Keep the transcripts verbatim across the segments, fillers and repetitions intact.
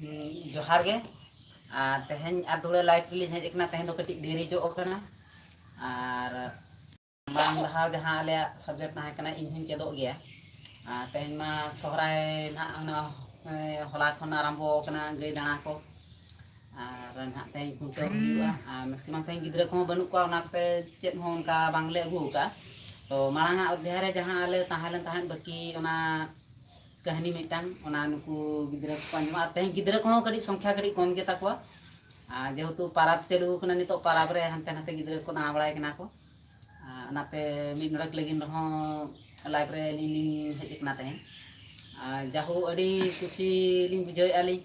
ᱦᱩᱸ, ᱡᱚᱦᱟᱨ ᱜᱮ᱾ ᱟᱨ ᱛᱮᱦᱮᱧ ᱟᱨ ᱫᱷᱩᱲᱟᱹ live ᱨᱮᱞᱤᱧ ᱦᱮᱡ ᱟᱠᱟᱱᱟ᱾ ᱛᱮᱦᱮᱧ ᱫᱚ ᱠᱟᱹᱴᱤᱡ ᱫᱮᱨᱤ ᱧᱚᱜ ᱟᱠᱟᱱᱟ᱾ ᱟᱨ ᱢᱟᱲᱟᱝ ᱫᱷᱟᱣ ᱡᱟᱦᱟᱸ ᱟᱞᱮᱭᱟᱜ subject ᱛᱟᱦᱮᱸ ᱠᱟᱱᱟ, ᱤᱧ ᱦᱚᱧ ᱪᱮᱫᱚᱜ ᱜᱮᱭᱟ᱾ ᱟᱨ ᱛᱮᱦᱮᱧ ᱢᱟ ᱥᱚᱦᱨᱟᱭ ᱱᱟᱦᱟᱜ ᱦᱩᱱᱟᱹᱝ, ᱮ, ᱦᱚᱞᱟ ᱠᱷᱚᱱ ᱟᱨᱟᱢᱵᱚ ᱟᱠᱟᱱᱟ ᱜᱟᱹᱭ ᱫᱟᱬᱟ ᱠᱚ᱾ ᱟᱨ ᱱᱟᱦᱟᱜ ᱛᱮᱦᱮᱧ ᱠᱷᱩᱱᱴᱟᱹᱣ ᱦᱩᱭᱩᱜᱼᱟ᱾ ᱟᱨ maximum ᱛᱮᱦᱮᱧ ᱜᱤᱫᱽᱨᱟᱹ ᱠᱚᱦᱚᱸ ᱵᱟᱹᱱᱩᱜ ᱠᱚᱣᱟ, ᱚᱱᱟᱛᱮ ᱪᱮᱫ ᱦᱚᱸ ᱚᱱᱠᱟ ᱵᱟᱝᱞᱮ ᱟᱹᱜᱩ ᱟᱠᱟᱫᱼᱟ᱾ ᱛᱚ ᱢᱟᱲᱟᱝᱟᱜ ᱚᱫᱷᱭᱟᱭ ᱨᱮ ᱡᱟᱦᱟᱸ ᱟᱞᱮ ᱛᱟᱦᱮᱸ ᱞᱮᱱ ᱛᱟᱦᱮᱸᱫ ᱵᱟᱹᱠᱤ, ᱚᱱᱟ ᱠᱟᱹᱦᱱᱤ ᱢᱤᱫᱴᱟᱝ, ᱚᱱᱟ ᱱᱩᱠᱩ ᱜᱤᱫᱽᱨᱟᱹ ᱠᱚᱠᱚ ᱟᱸᱡᱚᱢᱟ᱾ ᱟᱨ ᱛᱮᱦᱮᱧ ᱜᱤᱫᱽᱨᱟᱹ ᱠᱚᱦᱚᱸ ᱠᱟᱹᱴᱤᱡ ᱥᱚᱝᱠᱷᱟ ᱠᱟᱹᱴᱤᱡ ᱠᱚᱢ ᱜᱮᱛᱟ ᱠᱚᱣᱟ᱾ ᱟᱨ ᱡᱮᱦᱮᱛᱩ ᱯᱟᱨᱟᱵᱽ ᱪᱟᱹᱞᱩ ᱟᱠᱟᱱᱟ, ᱱᱤᱛᱚᱜ ᱯᱟᱨᱟᱵᱽ ᱨᱮ ᱦᱟᱱᱛᱮ ᱱᱟᱛᱮ ᱜᱤᱫᱽᱨᱟᱹ ᱠᱚ ᱫᱟᱬᱟ ᱵᱟᱲᱟᱭ ᱠᱟᱱᱟ ᱠᱚ᱾ ᱟᱨ ᱚᱱᱟᱛᱮ ᱢᱤᱫ ᱰᱚᱸᱰᱮᱠ ᱞᱟᱹᱜᱤᱫ ᱨᱮᱦᱚᱸ live ᱨᱮ ᱟᱹᱞᱤᱧ ᱞᱤᱧ ᱦᱮᱡ ᱟᱠᱟᱱᱟ ᱛᱮᱦᱮᱧ᱾ ᱟᱨ ᱡᱟᱦᱳ, ᱟᱹᱰᱤ ᱠᱩᱥᱤ ᱞᱤᱧ ᱵᱩᱡᱷᱟᱹᱣᱮᱫᱼᱟ ᱞᱤᱧ,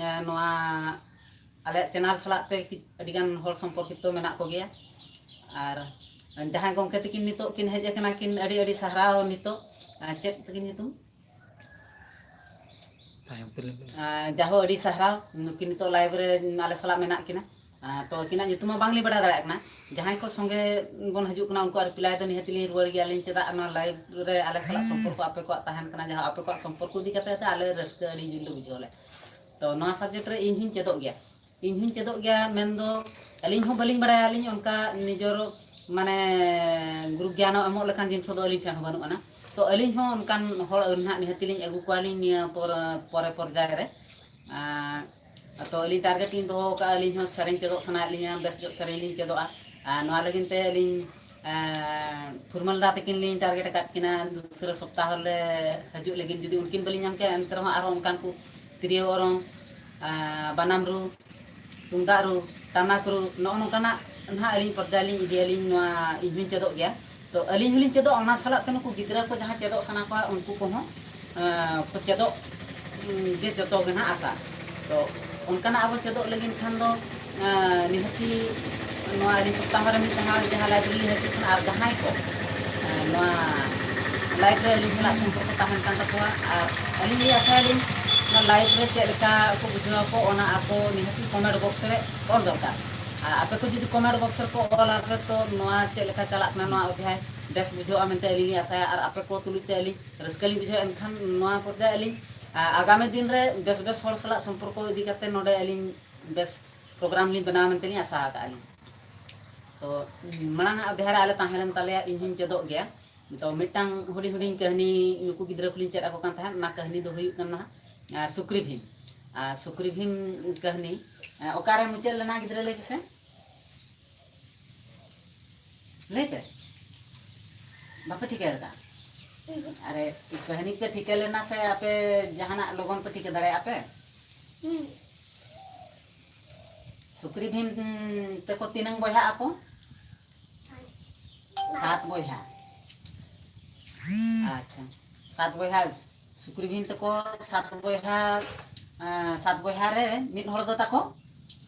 ᱮ, ᱱᱚᱣᱟ ᱟᱞᱮᱭᱟᱜ channel ᱥᱟᱞᱟᱜ ᱛᱮ ᱠᱤ-, ᱟᱹᱰᱤᱜᱟᱱ ᱦᱚᱲ ᱥᱚᱢᱯᱚᱨᱠᱤᱛᱚ ᱢᱮᱱᱟᱜ ᱠᱚᱜᱮᱭᱟ᱾ ᱟᱨ ᱡᱟᱦᱟᱸᱭ ᱜᱚᱢᱠᱮ ᱛᱟᱹᱠᱤᱱ ᱱᱤᱛᱚᱜ ᱠᱤᱱ ᱦᱮᱡ ᱟᱠᱟᱱᱟ ᱠᱤᱱ, ᱟᱹᱰᱤ ᱟᱹᱰᱤ ᱥᱟᱨᱦᱟᱣ᱾ ᱱᱤᱛᱚᱜ, ᱮ, ᱪᱮᱫ ᱛᱟᱹᱠᱤᱱ ᱧᱩᱛᱩᱢ? ᱛᱟᱭᱚᱢ ᱛᱮᱞᱤᱧ ᱞᱟᱹᱭᱟ᱾ ᱟᱨ ᱡᱟᱦᱳ, ᱟᱹᱰᱤ ᱥᱟᱨᱦᱟᱣ, ᱱᱩᱠᱤᱱ ᱱᱤᱛᱚᱜ live ᱨᱮ ᱟᱞᱮ ᱥᱟᱞᱟᱜ ᱢᱮᱱᱟᱜ ᱠᱤᱱᱟ᱾ ᱟᱨ ᱛᱚ ᱟᱹᱠᱤᱱᱟᱜ ᱧᱩᱛᱩᱢ ᱢᱟ ᱵᱟᱝᱞᱤᱧ ᱵᱟᱲᱟᱭ ᱫᱟᱲᱮᱭᱟᱜ ᱠᱟᱱᱟ᱾ ᱡᱟᱦᱟᱸᱭ ᱠᱚ ᱥᱚᱸᱜᱮ ᱵᱚᱱ ᱦᱤᱡᱩᱜ ᱠᱟᱱᱟ, ᱩᱱᱠᱩᱣᱟᱜ reply ᱫᱚ ᱱᱤᱦᱟᱹᱛ ᱞᱤᱧ ᱨᱩᱣᱟᱹᱲ ᱜᱮᱭᱟ᱾ ᱟᱹᱞᱤᱧ ᱪᱮᱫᱟᱜ ᱱᱚᱣᱟ live ᱨᱮ ᱟᱞᱮ ᱥᱟᱞᱟᱜ ᱥᱚᱢᱯᱚᱨᱠᱚ ᱟᱯᱮ ᱠᱚᱣᱟᱜ ᱛᱟᱦᱮᱱ ᱠᱟᱱᱟ, ᱡᱟᱦᱟᱸ ᱟᱯᱮ ᱠᱚᱣᱟᱜ ᱥᱚᱢᱯᱚᱨᱠᱚ ᱤᱫᱤ ᱠᱟᱛᱮ ᱛᱮ ᱟᱞᱮ ᱨᱟᱹᱥᱠᱟᱹ ᱟᱹᱰᱤ ᱡᱳᱨ ᱞᱮ ᱵᱩᱡᱷᱟᱹᱣ ᱞᱮ᱾ ᱛᱚ ᱱᱚᱣᱟ subject ᱨᱮ ᱤᱧ ᱦᱚᱧ ᱪᱮᱫᱚᱜ ᱜᱮᱭᱟ, ᱤᱧ ᱦᱚᱧ ᱪᱮᱫᱚᱜ ᱜᱮᱭᱟ ᱢᱮᱱᱫᱚ ᱟᱹᱞᱤᱧ ᱦᱚᱸ ᱵᱟᱹᱞᱤᱧ ᱵᱟᱲᱟᱭᱟ᱾ ᱟᱹᱞᱤᱧ ᱚᱱᱠᱟ ᱱᱤᱡᱚᱨ ᱢᱟᱱᱮ ᱜᱩᱨᱩ ᱜᱮᱭᱟᱱ ᱮᱢᱚᱜ ᱞᱮᱠᱟᱱ ᱡᱤᱱᱤᱥ ᱫᱚ ᱟᱹᱞᱤᱧ ᱴᱷᱮᱱ ᱦᱚᱸ ᱵᱟᱹᱱᱩᱜ ᱟᱱᱟ᱾ ᱛᱚ ᱟᱹᱞᱤᱧ ᱦᱚᱸ ᱚᱱᱠᱟᱱ ᱦᱚᱲ ᱱᱟᱦᱟᱜ ᱱᱤᱦᱟᱹᱛ ᱞᱤᱧ ᱟᱹᱜᱩ ᱠᱚᱣᱟᱞᱤᱧ ᱱᱤᱭᱟᱹ ᱯᱚᱨ-, ᱯᱚᱨᱮ ᱯᱚᱨᱡᱟᱭ ᱨᱮ᱾ ᱟᱨ ᱛᱚ ᱟᱹᱞᱤᱧ target ᱞᱤᱧ ᱫᱚᱦᱚ ᱟᱠᱟᱫᱼᱟ, ᱟᱹᱞᱤᱧ ᱦᱚᱸ ᱥᱮᱨᱮᱧ ᱪᱮᱫᱚᱜ ᱥᱟᱱᱟᱭᱮᱫ ᱞᱤᱧᱟ, ᱵᱮᱥ ᱧᱚᱜ ᱥᱮᱨᱮᱧ ᱞᱤᱧ ᱪᱮᱫᱚᱜᱼᱟ᱾ ᱟᱨ ᱱᱚᱣᱟ ᱞᱟᱹᱜᱤᱫ ᱛᱮ ᱟᱹᱞᱤᱧ, ᱟᱨ, ᱯᱷᱩᱨᱢᱟᱹᱞ ᱫᱟ ᱛᱟᱹᱠᱤᱱ ᱞᱤᱧ target ᱟᱠᱟᱫ ᱠᱤᱱᱟ, ᱫᱩᱥᱨᱟᱹ ᱥᱚᱯᱛᱟᱦᱚ ᱨᱮ ᱦᱤᱡᱩᱜ ᱞᱟᱹᱜᱤᱫ᱾ ᱡᱩᱫᱤ ᱩᱱᱠᱤᱱ ᱵᱟᱹᱞᱤᱧ ᱧᱟᱢ ᱠᱮᱭᱟ, ᱮᱱᱛᱮ ᱨᱮᱦᱚᱸ ᱟᱨᱦᱚᱸ ᱚᱱᱠᱟᱱ ᱠᱚ ᱛᱤᱨᱭᱳ ᱚᱨᱚᱝ, ᱟᱨ, ᱵᱟᱱᱟᱢ ᱨᱩ, ᱛᱩᱢᱫᱟᱜ ᱨᱩ, ᱴᱟᱢᱟᱠ ᱨᱩ, ᱱᱚᱜᱼᱚ ᱱᱚᱝᱠᱟᱱᱟᱜ ᱱᱟᱦᱟᱜ ᱟᱹᱞᱤᱧ ᱯᱚᱨᱡᱟᱭ ᱞᱤᱧ ᱤᱫᱤᱭᱟᱞᱤᱧ, ᱱᱚᱣᱟ ᱤᱧ ᱦᱚᱧ ᱪᱮᱫᱚᱜ ᱜᱮᱭᱟ᱾ ᱛᱚ ᱟᱹᱞᱤᱧ ᱦᱚᱸᱞᱤᱧ ᱪᱮᱫᱚᱜ, ᱚᱱᱟ ᱥᱟᱞᱟᱜ ᱛᱮ ᱱᱩᱠᱩ ᱜᱤᱫᱽᱨᱟᱹ ᱠᱚ ᱡᱟᱦᱟᱸ ᱪᱮᱫᱚᱜ ᱥᱟᱱᱟ ᱠᱚᱣᱟ, ᱩᱱᱠᱩ ᱠᱚᱦᱚᱸ, ᱮᱸ, ᱠᱚ ᱪᱮᱫᱚᱜ, ᱩᱸ, ᱜᱮ ᱡᱚᱛᱚ ᱜᱮ ᱱᱟᱦᱟᱜ ᱟᱥᱟ᱾ ᱛᱚ ᱚᱱᱠᱟᱱᱟᱜ ᱟᱵᱚ ᱪᱮᱫᱚᱜ ᱞᱟᱹᱜᱤᱫ ᱠᱷᱟᱱ ᱫᱚ, ᱮᱸ, ᱱᱤᱦᱟᱹᱛᱤ ᱱᱚᱣᱟ ᱟᱹᱞᱤᱧ ᱥᱚᱯᱛᱟᱦᱚ ᱨᱮ ᱢᱤᱫ ᱫᱷᱟᱣ ᱡᱟᱦᱟᱸ live ᱨᱮᱞᱤᱧ ᱦᱤᱡᱩᱜ ᱠᱟᱱᱟ, ᱟᱨ ᱡᱟᱦᱟᱸᱭ ᱠᱚ, ᱮᱸ, ᱱᱚᱣᱟ live ᱨᱮ ᱟᱹᱞᱤᱧ ᱥᱟᱞᱟᱜ ᱥᱚᱢᱯᱚᱨᱠᱚ ᱛᱟᱦᱮᱱ ᱠᱟᱱ ᱛᱟᱠᱚᱣᱟ, ᱟᱨ ᱟᱹᱞᱤᱧ ᱞᱤᱧ ᱟᱥᱟᱭᱟᱞᱤᱧ ᱱᱚᱣᱟ live ᱨᱮ ᱪᱮᱫ ᱞᱮᱠᱟ ᱠᱚ ᱵᱩᱡᱷᱟᱹᱣ ᱟᱠᱚ, ᱚᱱᱟ ᱟᱠᱚ ᱱᱤᱦᱟᱹᱛᱤ comment box ᱨᱮ ᱚᱞ ᱫᱚᱨᱠᱟᱨ᱾ ᱟᱨ ᱟᱯᱮ ᱠᱚ ᱡᱩᱫᱤ comment box ᱨᱮᱠᱚ ᱚᱞᱟ ᱯᱮ, ᱛᱚ ᱱᱚᱣᱟ ᱪᱮᱫ ᱞᱮᱠᱟ ᱪᱟᱞᱟᱜ ᱠᱟᱱᱟ, ᱱᱚᱣᱟ ᱚᱫᱷᱭᱟᱭ ᱵᱮᱥ ᱵᱩᱡᱷᱟᱹᱜᱼᱟ ᱢᱮᱱᱛᱮ ᱟᱹᱞᱤᱧ ᱞᱤᱧ ᱟᱥᱟᱭᱟ, ᱟᱨ ᱟᱯᱮ ᱠᱚ ᱛᱩᱞᱩᱡ ᱛᱮ ᱟᱹᱞᱤᱧ ᱨᱟᱹᱥᱠᱟᱹ ᱞᱤᱧ ᱵᱩᱡᱷᱟᱹᱣᱟ᱾ ᱮᱱᱠᱷᱟᱱ ᱱᱚᱣᱟ ᱯᱚᱨᱡᱟᱭ ᱟᱹᱞᱤᱧ ᱟᱨ ᱟᱜᱟᱢᱤ ᱫᱤᱱ ᱨᱮ ᱵᱮᱥ ᱵᱮᱥ ᱦᱚᱲ ᱥᱟᱞᱟᱜ ᱥᱚᱢᱯᱚᱨᱠᱚ ᱤᱫᱤ ᱠᱟᱛᱮ ᱱᱚᱰᱮ ᱟᱹᱞᱤᱧ ᱵᱮᱥ ᱯᱨᱳᱜᱨᱟᱢ ᱞᱤᱧ ᱵᱮᱱᱟᱣᱟ ᱢᱮᱱᱛᱮ ᱞᱤᱧ ᱟᱥᱟ ᱟᱠᱟᱫᱼᱟ ᱞᱤᱧ᱾ ᱛᱚ ᱢᱟᱲᱟᱝ ᱟᱜ ᱚᱫᱷᱭᱟᱭ ᱨᱮ ᱟᱞᱮ ᱛᱟᱦᱮᱸ ᱞᱮᱱ ᱛᱟᱞᱮᱭᱟ, ᱤᱧ ᱦᱚᱸᱧ ᱪᱮᱫᱚᱜ ᱜᱮᱭᱟ᱾ ᱛᱚ ᱢᱤᱫᱴᱟᱝ ᱦᱩᱰᱤᱧ ᱦᱩᱰᱤᱧ ᱠᱟᱹᱦᱱᱤ ᱱᱩᱠᱩ ᱜᱤᱫᱽᱨᱟᱹ ᱠᱚᱞᱤᱧ ᱪᱮᱫ ᱟᱠᱚ ᱠᱟᱱ ᱛᱟᱦᱮᱸᱫ᱾ ᱚᱱᱟ ᱠᱟᱹᱦᱱᱤ ᱫᱚ ᱦᱩᱭᱩᱜ ᱠᱟᱱᱟ, ᱟᱨ ᱥᱩᱠᱨᱤ ᱵᱷᱤᱢ᱾ ᱟᱨ ᱥᱩᱠᱨᱤ ᱵᱷᱤᱢ ᱠᱟᱹᱦᱱᱤ, ᱟᱨ ᱚᱠᱟᱨᱮ ᱢᱩᱪᱟᱹᱫ ᱞᱮᱱᱟ ᱜᱤᱫᱽᱨᱟᱹ, ᱞᱟᱹᱭ ᱯᱮᱥᱮ? ᱞᱟᱹᱭ ᱯᱮ᱾ ᱵᱟᱯᱮ ᱴᱷᱤᱠᱟᱹ ᱟᱠᱟᱫᱟ? ᱟᱨᱮ, ᱠᱟᱹᱦᱱᱤ ᱯᱮ ᱴᱷᱤᱠᱟᱹ ᱞᱮᱱᱟ ᱥᱮ ᱟᱯᱮ ᱡᱟᱦᱟᱱᱟᱜ ᱞᱚᱜᱚᱱ ᱯᱮ ᱴᱷᱤᱠᱟᱹ ᱫᱟᱲᱮᱭᱟᱜᱼᱟ ᱯᱮ? ᱥᱩᱠᱨᱤ ᱵᱷᱤᱢ ᱛᱮᱠᱚ ᱛᱤᱱᱟᱹᱝ ᱵᱚᱭᱦᱟᱜ ᱟᱠᱚ? ᱥᱟᱛ ᱵᱚᱭᱦᱟ᱾ ᱟᱪᱪᱷᱟ, ᱥᱟᱛ ᱵᱚᱭᱦᱟ᱾ ᱥᱩᱠᱨᱤ ᱵᱷᱤᱢ ᱛᱟᱠᱚ ᱥᱟᱛ ᱵᱚᱭᱦᱟ᱾ ᱮᱸ, ᱥᱟᱛ ᱵᱚᱭᱦᱟ ᱨᱮ ᱢᱤᱫ ᱦᱚᱲ ᱫᱚ ᱛᱟᱠᱚ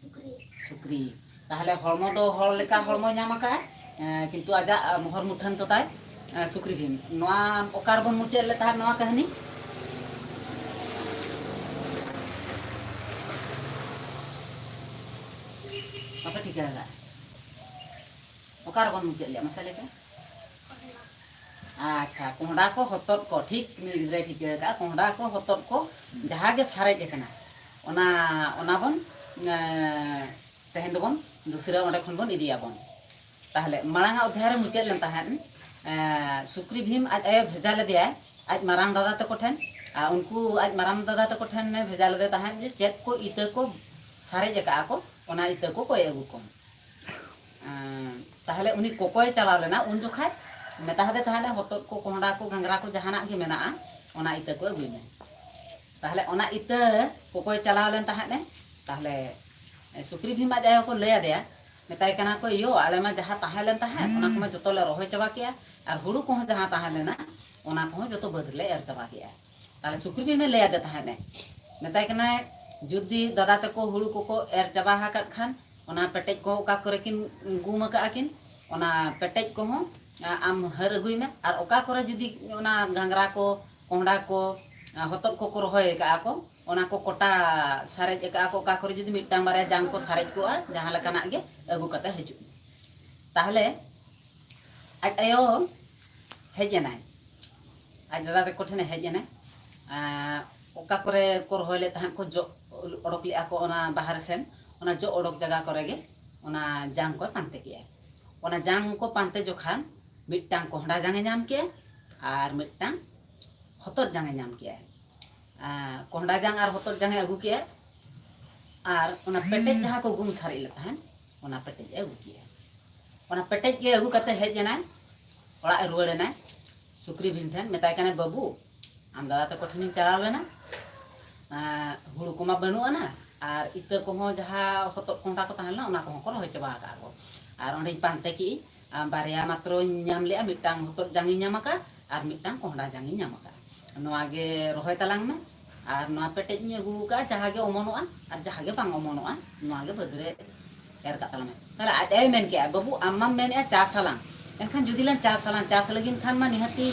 ᱥᱩᱠᱨᱤ᱾ ᱛᱟᱦᱞᱮ ᱦᱚᱲᱢᱚ ᱫᱚ ᱦᱚᱲ ᱞᱮᱠᱟ ᱦᱚᱲᱢᱚ ᱧᱟᱢ ᱟᱠᱟᱫᱼᱟᱭ, ᱮᱸ, ᱠᱤᱱᱛᱩ ᱟᱡᱟᱜ, ᱮᱸ, ᱦᱚᱨ ᱢᱩᱴᱷᱟᱹᱱ ᱛᱚ ᱛᱟᱭ, ᱮᱸ, ᱥᱩᱠᱨᱤ ᱵᱷᱤᱢ᱾ ᱱᱚᱣᱟ ᱚᱠᱟ ᱨᱮᱵᱚᱱ ᱢᱩᱪᱟᱹᱫ ᱞᱮᱫ ᱛᱟᱦᱮᱸᱫ ᱱᱚᱣᱟ ᱠᱟᱹᱦᱱᱤ? ᱵᱟᱯᱮ ᱴᱷᱤᱠᱟᱹ ᱟᱠᱟᱫᱼᱟ? ᱚᱠᱟ ᱨᱮᱵᱚᱱ ᱢᱩᱪᱟᱹᱫ ᱞᱮᱫᱼᱟ ᱢᱟᱥᱮ ᱞᱟᱹᱭ ᱯᱮ? ᱟᱪᱪᱷᱟ, ᱠᱚᱸᱦᱰᱟ ᱠᱚ ᱦᱚᱛᱚᱫ ᱠᱚ, ᱴᱷᱤᱠ ᱱᱩᱭ ᱜᱤᱫᱽᱨᱟᱹᱭ ᱴᱷᱤᱠᱟᱹ ᱟᱠᱟᱫᱼᱟ᱾ ᱠᱚᱸᱦᱰᱟ ᱠᱚ ᱦᱚᱛᱚᱫ ᱠᱚ ᱡᱟᱦᱟᱸ ᱜᱮ ᱥᱟᱨᱮᱡ ᱟᱠᱟᱱᱟ, ᱚᱱᱟ, ᱚᱱᱟ ᱵᱚᱱ, ᱮᱸ, ᱛᱮᱦᱮᱧ ᱫᱚᱵᱚᱱ ᱫᱩᱥᱨᱟᱹ ᱚᱸᱰᱮ ᱠᱷᱚᱱ ᱵᱚᱱ ᱤᱫᱤᱭᱟᱵᱚᱱ᱾ ᱛᱟᱦᱞᱮ ᱢᱟᱲᱟᱝ ᱟᱜ ᱚᱫᱷᱭᱟᱭ ᱨᱮ ᱢᱩᱪᱟᱹᱫ ᱞᱮᱱ ᱛᱟᱦᱮᱸᱫ, ᱮᱸ, ᱥᱩᱠᱨᱤ ᱵᱷᱤᱢ ᱟᱡ ᱟᱭᱳ ᱵᱷᱮᱡᱟ ᱞᱮᱫᱮᱭᱟᱭ ᱟᱡ ᱢᱟᱨᱟᱝ ᱫᱟᱫᱟ ᱛᱟᱠᱚ ᱴᱷᱮᱱ᱾ ᱟᱨ ᱩᱱᱠᱩ ᱟᱡ ᱢᱟᱨᱟᱝ ᱫᱟᱫᱟ ᱛᱟᱠᱚ ᱴᱷᱮᱱ ᱮ ᱵᱷᱮᱡᱟ ᱞᱮᱫᱮ ᱛᱟᱦᱮᱸᱫ ᱡᱮ ᱪᱮᱫ ᱠᱚ ᱤᱛᱟᱹ ᱠᱚ ᱥᱟᱨᱮᱡ ᱟᱠᱟᱫᱼᱟ ᱠᱚ, ᱚᱱᱟ ᱤᱛᱟᱹ ᱠᱚ ᱠᱚᱭ ᱟᱹᱜᱩ ᱠᱚᱢ᱾ ᱮᱸ, ᱛᱟᱦᱞᱮ ᱩᱱᱤ ᱠᱚᱠᱚᱭ ᱪᱟᱞᱟᱣ ᱞᱮᱱᱟ, ᱩᱱ ᱡᱚᱠᱷᱟᱡ ᱢᱮᱛᱟ ᱦᱟᱫᱮ ᱛᱟᱦᱮᱸᱫ, ᱦᱚᱛᱚᱫ ᱠᱚ, ᱠᱚᱸᱦᱰᱟ ᱠᱚ, ᱜᱷᱟᱸᱜᱽᱨᱟ ᱠᱚ, ᱡᱟᱦᱟᱱᱟᱜ ᱜᱮ ᱢᱮᱱᱟᱜᱼᱟ, ᱚᱱᱟ ᱤᱛᱟᱹ ᱠᱚ ᱟᱹᱜᱩᱭ ᱢᱮ᱾ ᱛᱟᱦᱞᱮ ᱚᱱᱟ ᱤᱛᱟᱹ ᱠᱚᱠᱚᱭ ᱪᱟᱞᱟᱣ ᱞᱮᱱ ᱛᱟᱦᱮᱸᱫ ᱮ, ᱛᱟᱦᱞᱮ ᱥᱩᱠᱨᱤ ᱵᱷᱤᱢ ᱟᱡ ᱟᱭᱳ ᱠᱚ ᱞᱟᱹᱭ ᱟᱫᱮᱭᱟ, ᱢᱮᱛᱟᱭ ᱠᱟᱱᱟ ᱠᱚ, "ᱭᱳ, ᱟᱞᱮ ᱢᱟ ᱡᱟᱦᱟᱸ ᱛᱟᱦᱮᱸ ᱞᱮᱱ ᱛᱟᱦᱮᱸᱫ, ᱚᱱᱟ ᱠᱚᱢᱟ ᱡᱚᱛᱚ ᱞᱮ ᱨᱚᱦᱚᱭ ᱪᱟᱵᱟ ᱠᱮᱜᱼᱟ, ᱟᱨ ᱦᱩᱲᱩ ᱠᱚᱦᱚᱸ ᱡᱟᱦᱟᱸ ᱛᱟᱦᱮᱸ ᱞᱮᱱᱟ, ᱚᱱᱟ ᱠᱚᱦᱚᱸ ᱡᱚᱛᱚ ᱵᱟᱹᱫᱽ ᱨᱮᱞᱮ ᱮᱨ ᱪᱟᱵᱟ ᱠᱮᱜᱼᱟ᱾" ᱛᱟᱦᱞᱮ ᱥᱩᱠᱨᱤ ᱵᱷᱤᱢᱮ ᱞᱟᱹᱭ ᱟᱫᱮ ᱛᱟᱦᱮᱸᱫ ᱮ, ᱢᱮᱛᱟᱭ ᱠᱟᱱᱟᱭ, "ᱡᱩᱫᱤ ᱫᱟᱫᱟ ᱛᱟᱠᱚ ᱦᱩᱲᱩ ᱠᱚᱠᱚ ᱮᱨ ᱪᱟᱵᱟ ᱟᱠᱟᱫ ᱠᱷᱟᱱ, ᱚᱱᱟ ᱯᱮᱴᱮᱡ ᱠᱚ ᱚᱠᱟ ᱠᱚᱨᱮ ᱠᱤᱱ ᱜᱩᱢ ᱟᱠᱟᱫᱼᱟ ᱠᱤᱱ, ᱚᱱᱟ ᱯᱮᱴᱮᱡ ᱠᱚᱦᱚᱸ, ᱟ, ᱟᱢ ᱦᱟᱹᱨ ᱟᱹᱜᱩᱭ ᱢᱮ, ᱟᱨ ᱚᱠᱟ ᱠᱚᱨᱮ ᱡᱩᱫᱤ ᱚᱱᱟ ᱜᱷᱟᱸᱜᱽᱨᱟ ᱠᱚ, ᱠᱚᱸᱦᱰᱟ ᱠᱚ, ᱟ, ᱦᱚᱛᱚᱫ ᱠᱚᱠᱚ ᱨᱚᱦᱚᱭ ᱟᱠᱟᱫᱼᱟ ᱠᱚ, ᱚᱱᱟ ᱠᱚ ᱠᱚᱴᱟ ᱥᱟᱨᱮᱡ ᱟᱠᱟᱫᱼᱟ ᱠᱚ, ᱚᱠᱟ ᱠᱚᱨᱮ ᱡᱩᱫᱤ ᱢᱤᱫᱴᱟᱝ ᱵᱟᱨᱭᱟ ᱡᱟᱝ ᱠᱚ ᱥᱟᱨᱮᱡ ᱠᱚᱜᱼᱟ, ᱡᱟᱦᱟᱸ ᱞᱮᱠᱟᱱᱟᱜ ᱜᱮ ᱟᱹᱜᱩ ᱠᱟᱛᱮ ᱦᱤᱡᱩᱜ ᱢᱮ᱾" ᱛᱟᱦᱞᱮ ᱟᱡ ᱟᱭᱳ ᱦᱮᱡ ᱮᱱᱟᱭ, ᱟᱡ ᱫᱟᱫᱟ ᱛᱟᱠᱚ ᱴᱷᱮᱱᱮ ᱦᱮᱡ ᱮᱱᱟᱭ᱾ ᱟᱨ ᱚᱠᱟ ᱠᱚᱨᱮ ᱠᱚ ᱨᱚᱦᱚᱭ ᱞᱮᱫ ᱛᱟᱦᱮᱸᱫ ᱠᱚ, ᱡᱚᱜ ᱚᱰᱚᱠ ᱞᱮᱫᱼᱟ ᱠᱚ ᱚᱱᱟ ᱵᱟᱦᱟ ᱨᱮ ᱥᱮᱱ, ᱚᱱᱟ ᱡᱚᱜ ᱚᱰᱚᱠ ᱡᱟᱭᱜᱟ ᱠᱚᱨᱮ ᱜᱮ ᱚᱱᱟ ᱡᱟᱝ ᱠᱚ ᱯᱟᱱᱛᱮ ᱠᱮᱜᱼᱟ᱾ ᱚᱱᱟ ᱡᱟᱝ ᱠᱚ ᱯᱟᱱᱛᱮ ᱡᱚᱠᱷᱟᱱ ᱢᱤᱫᱴᱟᱝ ᱠᱚᱸᱦᱰᱟ ᱡᱟᱝ ᱮ ᱧᱟᱢ ᱠᱮᱜᱼᱟ ᱟᱨ ᱢᱤᱫᱴᱟᱝ ᱦᱚᱛᱚᱫ ᱡᱟᱝ ᱮ ᱧᱟᱢ ᱠᱮᱜᱼᱟ᱾ ᱟᱨ ᱠᱚᱸᱦᱰᱟ ᱡᱟᱝ ᱟᱨ ᱦᱚᱛᱚᱫ ᱡᱟᱝ ᱮ ᱟᱹᱜᱩ ᱠᱮᱜᱼᱟ ᱟᱨ ᱚᱱᱟ ᱯᱮᱴᱮᱡ ᱡᱟᱦᱟᱸ ᱠᱚ ᱜᱩᱢ ᱥᱟᱨᱮᱡ ᱞᱮᱫ ᱛᱟᱦᱮᱸᱫ, ᱚᱱᱟ ᱯᱮᱴᱮᱡ ᱮ ᱟᱹᱜᱩ ᱠᱮᱜᱼᱟ᱾ ᱚᱱᱟ ᱯᱮᱴᱮᱡ ᱜᱮ ᱟᱹᱜᱩ ᱠᱟᱛᱮ ᱦᱮᱡ ᱮᱱᱟᱭ, ᱚᱲᱟᱜ ᱮ ᱨᱩᱣᱟᱹᱲ ᱮᱱᱟᱭ᱾ ᱥᱩᱠᱨᱤ ᱵᱷᱤᱢ ᱴᱷᱮᱱ ᱢᱮᱛᱟᱭ ᱠᱟᱱᱟᱭ, "ᱵᱟᱹᱵᱩ, ᱟᱢ ᱫᱟᱫᱟ ᱛᱟᱠᱚ ᱴᱷᱮᱱᱤᱧ ᱪᱟᱞᱟᱣ ᱞᱮᱱᱟ, ᱟᱸ, ᱦᱩᱲᱩ ᱠᱚᱢᱟ ᱵᱟᱹᱱᱩᱜ ᱟᱱᱟ, ᱟᱨ ᱤᱛᱟᱹ ᱠᱚᱦᱚᱸ ᱡᱟᱦᱟᱸ ᱦᱚᱛᱚᱫ ᱠᱚᱸᱦᱰᱟ ᱠᱚ ᱛᱟᱦᱮᱸ ᱞᱮᱱᱟ ᱚᱱᱟ ᱠᱚᱦᱚᱸ ᱠᱚ ᱨᱚᱦᱚᱭ ᱪᱟᱵᱟ ᱟᱠᱟᱫ ᱠᱚ, ᱟᱨ ᱚᱸᱰᱮᱧ ᱯᱟᱱᱛᱮ ᱠᱮᱜᱼᱤᱧ, ᱟᱨ ᱵᱟᱨᱭᱟ ᱢᱟᱛᱨᱚᱧ ᱧᱟᱢ ᱞᱮᱜᱼᱟ, ᱢᱤᱫᱴᱟᱝ ᱦᱚᱛᱚᱫ ᱡᱟᱝ ᱤᱧ ᱧᱟᱢ ᱟᱠᱟᱫᱼᱟ ᱟᱨ ᱢᱤᱫᱴᱟᱝ ᱠᱚᱸᱦᱰᱟ ᱡᱟᱝ ᱤᱧ ᱧᱟᱢ ᱟᱠᱟᱫᱼᱟ, ᱱᱚᱣᱟ ᱜᱮ ᱨᱚᱦᱚᱭ ᱛᱟᱞᱟᱝ ᱢᱮ, ᱟᱨ ᱱᱚᱣᱟ ᱯᱮᱴᱮᱡ ᱤᱧ ᱟᱹᱜᱩ ᱟᱠᱟᱫᱼᱟ, ᱡᱟᱦᱟᱸ ᱜᱮ ᱚᱢᱚᱱᱚᱜᱼᱟ ᱟᱨ ᱡᱟᱦᱟᱸ ᱜᱮ ᱵᱟᱝ ᱚᱢᱚᱱᱚᱜᱼᱟ ᱱᱚᱣᱟ ᱜᱮ ᱵᱟᱹᱫᱽ ᱨᱮ ᱮᱨ ᱠᱟᱜ ᱛᱟᱞᱟᱝ ᱢᱮ᱾ ᱛᱟᱦᱞᱮ ᱟᱡ ᱟᱭᱳᱭ ᱢᱮᱱ ᱠᱮᱜᱼᱟ, "ᱵᱟᱹᱵᱩ, ᱟᱢ ᱢᱟᱢ ᱢᱮᱱᱮᱜᱼᱟ ᱪᱟᱥ ᱟᱞᱟᱝ, ᱮᱱᱠᱷᱟᱱ ᱡᱩᱫᱤ ᱞᱟᱝ ᱪᱟᱥ ᱟᱞᱟᱝ, ᱪᱟᱥ ᱞᱟᱹᱜᱤᱫ ᱠᱷᱟᱱ ᱢᱟ ᱱᱤᱦᱟᱹᱛᱤ,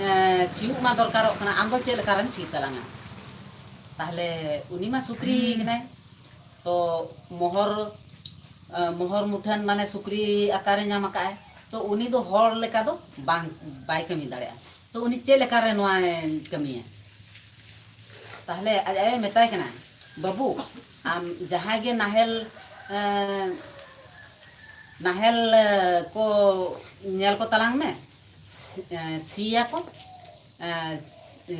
ᱮᱸ, ᱥᱤᱭᱳᱜ ᱢᱟ ᱫᱚᱨᱠᱟᱨᱚᱜ ᱠᱟᱱᱟ, ᱟᱢ ᱫᱚ ᱪᱮᱫ ᱞᱮᱠᱟᱨᱮᱢ ᱥᱤ ᱛᱟᱞᱟᱝᱟ?" ᱛᱟᱦᱞᱮ ᱩᱱᱤ ᱢᱟ ᱥᱩᱠᱨᱤ ᱠᱟᱱᱟᱭ, ᱛᱚ ᱢᱚᱦᱚᱨ, ᱮᱸ, ᱢᱚᱦᱚᱨ ᱢᱩᱴᱷᱟᱹᱱ ᱢᱟᱱᱮ ᱥᱩᱠᱨᱤ ᱟᱠᱟᱨᱮ ᱧᱟᱢ ᱟᱠᱟᱫᱼᱟᱭ, ᱛᱚ ᱩᱱᱤ ᱫᱚ ᱦᱚᱲ ᱞᱮᱠᱟ ᱫᱚ ᱵᱟᱝ, ᱵᱟᱭ ᱠᱟᱹᱢᱤ ᱫᱟᱲᱮᱭᱟᱜᱼᱟ᱾ ᱛᱚ ᱩᱱᱤ ᱪᱮᱫ ᱞᱮᱠᱟᱨᱮ ᱱᱚᱣᱟᱭ ᱠᱟᱹᱢᱤᱭᱟ? ᱛᱟᱦᱞᱮ ᱟᱡ ᱟᱭᱳᱭ ᱢᱮᱛᱟᱭ ᱠᱟᱱᱟ, "ᱵᱟᱹᱵᱩ, ᱟᱢ ᱡᱟᱦᱟᱸᱭ ᱜᱮ ᱱᱟᱦᱮᱞ, ᱮᱸ, ᱱᱟᱦᱮᱞ, ᱮᱸ, ᱠᱚ ᱧᱮᱞ ᱠᱚ ᱛᱟᱞᱟᱝ ᱢᱮ, ᱥᱤ-, ᱮᱸ, ᱥᱤᱭᱟᱠᱚ, ᱮᱸ,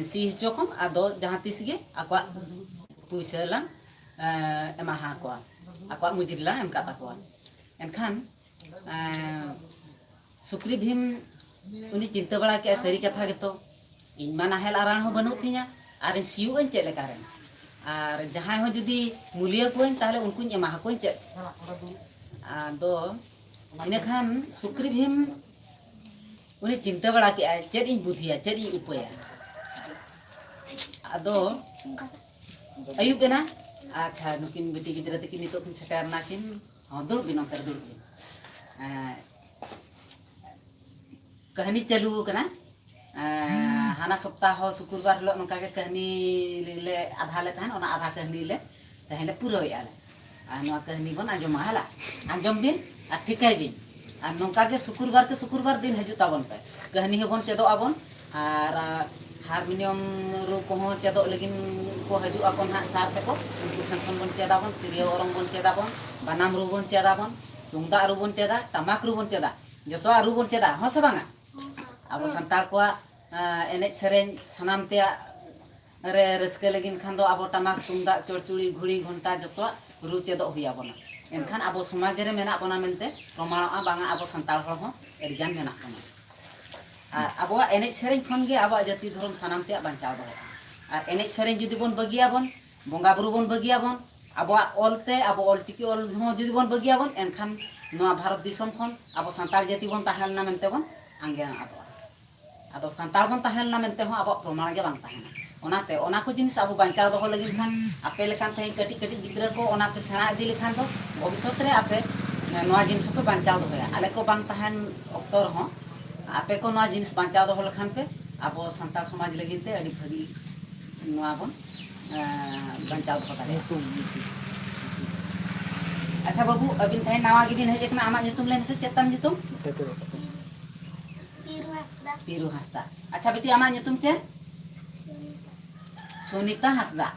ᱥᱤ ᱦᱚᱪᱚ ᱠᱚᱢ, ᱟᱫᱚ ᱡᱟᱦᱟᱸ ᱛᱤᱥ ᱜᱮ ᱟᱠᱚᱣᱟᱜ ᱯᱩᱭᱥᱟᱹ ᱞᱟᱝ, ᱮᱸ, ᱮᱢᱟ ᱠᱚᱣᱟ, ᱟᱠᱚᱣᱟᱜ ᱢᱩᱡᱩᱨᱤ ᱞᱟᱝ ᱮᱢ ᱠᱟᱜ ᱛᱟᱠᱚᱣᱟ᱾" ᱮᱱᱠᱷᱟᱱ, ᱮᱸ, ᱥᱩᱠᱨᱤ ᱵᱷᱤᱢ ᱩᱱᱤ ᱪᱤᱱᱛᱟᱹ ᱵᱟᱲᱟ ᱠᱮᱜᱼᱟ, "ᱥᱟᱹᱨᱤ ᱠᱟᱛᱷᱟ ᱜᱮᱛᱚ, ᱤᱧ ᱢᱟ ᱱᱟᱦᱮᱞ ᱟᱨᱟᱬ ᱦᱚᱸ ᱵᱟᱹᱱᱩᱜ ᱛᱤᱧᱟ, ᱟᱨ ᱤᱧ ᱥᱤᱭᱳᱜ ᱟᱹᱧ ᱪᱮᱫ ᱞᱮᱠᱟᱨᱮ? ᱟᱨ ᱡᱟᱦᱟᱸᱭ ᱦᱚᱸ ᱡᱩᱫᱤ ᱢᱩᱞᱤᱭᱟᱹ ᱠᱚᱣᱟᱹᱧ, ᱛᱟᱦᱞᱮ ᱩᱱᱠᱩᱧ ᱮᱢᱟ ᱦᱟᱠᱚᱣᱟᱹᱧ ᱪᱮᱫ?" ᱟᱫᱚ ᱤᱱᱟᱹᱠᱷᱟᱱ ᱥᱩᱠᱨᱤ ᱵᱷᱤᱢ ᱩᱱᱤ ᱪᱤᱱᱛᱟᱹ ᱵᱟᱲᱟ ᱠᱮᱜᱼᱟᱭ, "ᱪᱮᱫ ᱤᱧ ᱵᱩᱫᱷᱤᱭᱟ, ᱪᱮᱫ ᱤᱧ ᱩᱯᱟᱹᱭᱟ?" ᱟᱫᱚ ᱟᱹᱭᱩᱵ ᱮᱱᱟ᱾ ᱟᱪᱪᱷᱟ, ᱱᱩᱠᱤᱱ ᱵᱤᱴᱤ ᱜᱤᱫᱽᱨᱟᱹ ᱛᱟᱹᱠᱤᱱ ᱱᱤᱛᱚᱜ ᱠᱤᱱ ᱥᱮᱴᱮᱨ ᱮᱱᱟ ᱠᱤᱱ᱾ ᱦᱚᱸ, ᱫᱩᱲᱩᱵ ᱵᱤᱱ, ᱚᱱᱛᱮ ᱨᱮ ᱫᱩᱲᱩᱵ ᱵᱤᱱ᱾ ᱮᱸ, ᱠᱟᱹᱦᱱᱤ ᱪᱟᱹᱞᱩ ᱟᱠᱟᱱᱟ᱾ ᱮᱸ, ᱦᱟᱱᱟ ᱥᱚᱯᱛᱟᱦᱚ ᱥᱩᱠᱨᱵᱟᱨ ᱦᱤᱞᱳᱜ ᱱᱚᱝᱠᱟ ᱜᱮ ᱠᱟᱹᱦᱱᱤ ᱞᱮ ᱟᱫᱷᱟ ᱞᱮ ᱛᱟᱦᱮᱱ, ᱚᱱᱟ ᱟᱫᱷᱟ ᱠᱟᱹᱦᱱᱤ ᱞᱮ ᱛᱮᱦᱮᱧ ᱞᱮ ᱯᱩᱨᱟᱹᱣᱮᱫᱼᱟ ᱞᱮ᱾ ᱟᱨ ᱱᱚᱣᱟ ᱠᱟᱹᱦᱱᱤ ᱵᱚᱱ ᱟᱸᱡᱚᱢᱟ, ᱦᱮᱞᱟ? ᱟᱸᱡᱚᱢ ᱵᱤᱱ ᱟᱨ ᱴᱷᱤᱠᱟᱹᱭ ᱵᱤᱱ᱾ ᱟᱨ ᱱᱚᱝᱠᱟ ᱜᱮ ᱥᱩᱠᱨᱵᱟᱨ ᱠᱮ ᱥᱩᱠᱨᱵᱟᱨ ᱫᱤᱱ ᱦᱤᱡᱩᱜ ᱛᱟᱵᱚᱱ ᱯᱮ, ᱠᱟᱹᱦᱱᱤ ᱦᱚᱸᱵᱚᱱ ᱪᱮᱫᱚᱜ ᱟᱵᱚᱱ᱾ ᱟᱨ, ᱟᱨ ᱦᱟᱨᱢᱳᱱᱤᱭᱟᱢ ᱨᱩ ᱠᱚᱦᱚᱸ ᱪᱮᱫᱚᱜ ᱞᱟᱹᱜᱤᱫ ᱠᱚ ᱦᱤᱡᱩᱜ ᱟᱠᱚ ᱱᱟᱦᱟᱜ ᱥᱟᱨ ᱛᱟᱠᱚ, ᱩᱱᱠᱩ ᱴᱷᱮᱱ ᱠᱷᱚᱱ ᱵᱚᱱ ᱪᱮᱫᱟᱵᱚᱱ, ᱛᱤᱨᱭᱳ ᱚᱨᱚᱝ ᱵᱚᱱ ᱪᱮᱫᱟᱵᱚᱱ, ᱵᱟᱱᱟᱢ ᱨᱩ ᱵᱚᱱ ᱪᱮᱫᱟ, ᱛᱩᱢᱫᱟᱜ ᱨᱩ ᱵᱚᱱ ᱪᱮᱫᱟ, ᱴᱟᱢᱟᱠ ᱨᱩ ᱵᱚᱱ ᱪᱮᱫᱟ, ᱡᱚᱛᱚᱣᱟᱜ ᱨᱩ ᱵᱚᱱ ᱪᱮᱫᱟ, ᱦᱚᱸ ᱥᱮ ᱵᱟᱝᱟ? ᱟᱵᱚ ᱥᱟᱱᱛᱟᱲ ᱠᱚᱣᱟᱜ, ᱮᱸ, ᱮᱱᱮᱡ ᱥᱮᱨᱮᱧ ᱥᱟᱱᱟᱢ ᱛᱮᱭᱟᱜ ᱨᱮ ᱨᱟᱹᱥᱠᱟᱹ ᱞᱟᱹᱜᱤᱫ ᱠᱷᱟᱱ ᱫᱚ ᱟᱵᱚ ᱴᱟᱢᱟᱠ, ᱛᱩᱢᱫᱟᱜ, ᱪᱚᱲᱪᱩᱲᱤ, ᱜᱷᱩᱲᱤ, ᱜᱷᱚᱱᱴᱟ ᱡᱚᱛᱚᱣᱟᱜ ᱨᱩ ᱪᱮᱫᱚᱜ ᱦᱩᱭ ᱟᱵᱚᱱᱟ᱾ ᱮᱱᱠᱷᱟᱱ ᱟᱵᱚ ᱥᱚᱢᱟᱡᱽ ᱨᱮ ᱢᱮᱱᱟᱜ ᱵᱚᱱᱟ ᱢᱮᱱᱛᱮ ᱯᱨᱚᱢᱟᱬᱚᱜᱼᱟ, ᱵᱟᱝᱟ ᱟᱵᱚ ᱥᱟᱱᱛᱟᱲ ᱦᱚᱲ ᱦᱚᱸ ᱟᱹᱰᱤᱜᱟᱱ ᱢᱮᱱᱟᱜ ᱵᱚᱱᱟ᱾ ᱟᱨ ᱟᱵᱚᱣᱟᱜ ᱮᱱᱮᱡ ᱥᱮᱨᱮᱧ ᱠᱷᱚᱱ ᱜᱮ ᱟᱵᱚᱣᱟᱜ ᱡᱟᱹᱛᱤ ᱫᱷᱚᱨᱚᱢ ᱥᱟᱱᱟᱢ ᱛᱮᱭᱟᱜ ᱵᱟᱧᱪᱟᱣ ᱫᱚᱦᱚᱭᱟ᱾ ᱟᱨ ᱮᱱᱮᱡ ᱥᱮᱨᱮᱧ ᱡᱩᱫᱤ ᱵᱚᱱ ᱵᱟᱹᱜᱤᱭᱟᱵᱚᱱ, ᱵᱚᱸᱜᱟ ᱵᱩᱨᱩ ᱵᱚᱱ ᱵᱟᱹᱜᱤᱭᱟᱵᱚᱱ, ᱟᱵᱚᱣᱟᱜ ᱚᱞ ᱛᱮ, ᱟᱵᱚ ᱚᱞ ᱪᱤᱠᱤ ᱚᱞ ᱦᱚᱸ ᱡᱩᱫᱤ ᱵᱚᱱ ᱵᱟᱹᱜᱤᱭᱟᱵᱚᱱ, ᱮᱱᱠᱷᱟᱱ ᱱᱚᱣᱟ ᱵᱷᱟᱨᱚᱛ ᱫᱤᱥᱚᱢ ᱠᱷᱚᱱ ᱟᱵᱚ ᱥᱟᱱᱛᱟᱲ ᱡᱟᱹᱛᱤ ᱵᱚᱱ ᱛᱟᱦᱮᱸ ᱞᱮᱱᱟ ᱢᱮᱱᱛᱮ ᱵᱚᱱ ᱟᱸᱜᱮ ᱟᱫᱚᱜᱼᱟ᱾ ᱟᱫᱚ ᱥᱟᱱᱛᱟᱲ ᱵᱚᱱ ᱛᱟᱦᱮᱸ ᱞᱮᱱᱟ ᱢᱮᱱᱛᱮ ᱦᱚᱸ ᱟᱵᱚᱣᱟᱜ ᱯᱨᱚᱢᱟᱬ ᱜᱮ ᱵᱟᱝ ᱛᱟᱦᱮᱱᱟ᱾ ᱚᱱᱟᱛᱮ ᱚᱱᱟ ᱠᱚ ᱡᱤᱱᱤᱥ ᱟᱵᱚ ᱵᱟᱧᱪᱟᱣ ᱫᱚᱦᱚ ᱞᱟᱹᱜᱤᱫ ᱠᱷᱟᱱ, ᱟᱯᱮ ᱞᱮᱠᱟᱱ ᱛᱮᱦᱮᱧ ᱠᱟᱹᱴᱤᱡ ᱠᱟᱹᱴᱤᱡ ᱜᱤᱫᱽᱨᱟᱹ ᱠᱚ ᱚᱱᱟ ᱯᱮ ᱥᱮᱬᱟ ᱤᱫᱤ ᱞᱮᱠᱷᱟᱱ ᱫᱚ, ᱵᱷᱚᱵᱤᱥᱥᱚᱛ ᱨᱮ ᱟᱯᱮ, ᱮ, ᱱᱚᱣᱟ ᱡᱤᱱᱤᱥ ᱦᱚᱸᱯᱮ ᱵᱟᱧᱪᱟᱣ ᱫᱚᱦᱚᱭᱟ᱾ ᱟᱞᱮ ᱠᱚ ᱵᱟᱝ ᱛᱟᱦᱮᱱ ᱚᱠᱛᱚ ᱨᱮᱦᱚᱸ ᱟᱯᱮ ᱠᱚ ᱱᱚᱣᱟ ᱡᱤᱱᱤᱥ ᱵᱟᱧᱪᱟᱣ ᱫᱚᱦᱚ ᱞᱮᱠᱷᱟᱱ ᱯᱮ, ᱟᱵᱚ ᱥᱟᱱᱛᱟᱲ ᱥᱚᱢᱟᱡᱽ ᱞᱟᱹᱜᱤᱫ ᱛᱮ ᱟᱹᱰᱤ ᱵᱷᱟᱹᱜᱤ ᱱᱚᱣᱟ ᱵᱚᱱ, ᱮ, ᱵᱟᱧᱪᱟᱣ ᱫᱚᱦᱚ ᱫᱟᱲᱮᱭᱟᱜᱼᱟ᱾ ᱧᱩᱛᱩᱢ, ᱧᱩᱛᱩᱢ᱾ ᱟᱪᱪᱷᱟ ᱵᱟᱹᱵᱩ, ᱟᱹᱵᱤᱱ ᱛᱮᱦᱮᱧ ᱱᱟᱣᱟ ᱜᱮᱵᱤᱱ ᱦᱮᱡ ᱟᱠᱟᱱᱟ, ᱟᱢᱟᱜ ᱧᱩᱛᱩᱢ ᱞᱟᱹᱭ ᱢᱮᱥᱮ, ᱪᱮᱫ ᱛᱟᱢ ᱧᱩᱛᱩᱢ? ᱱᱚᱛᱮ ᱠᱚ ᱯᱤᱨᱩ ᱦᱟᱸᱥᱫᱟ᱾ ᱯᱤᱨᱩ ᱦᱟᱸᱥᱫᱟ᱾ ᱟᱪᱪᱷᱟ ᱵᱤᱴᱤ, ᱟᱢᱟᱜ ᱧᱩᱛᱩᱢ ᱪᱮᱫ? ᱥᱩᱱᱤᱛᱟ᱾ ᱥᱩᱱᱤᱛᱟ ᱦᱟᱸᱥᱫᱟ᱾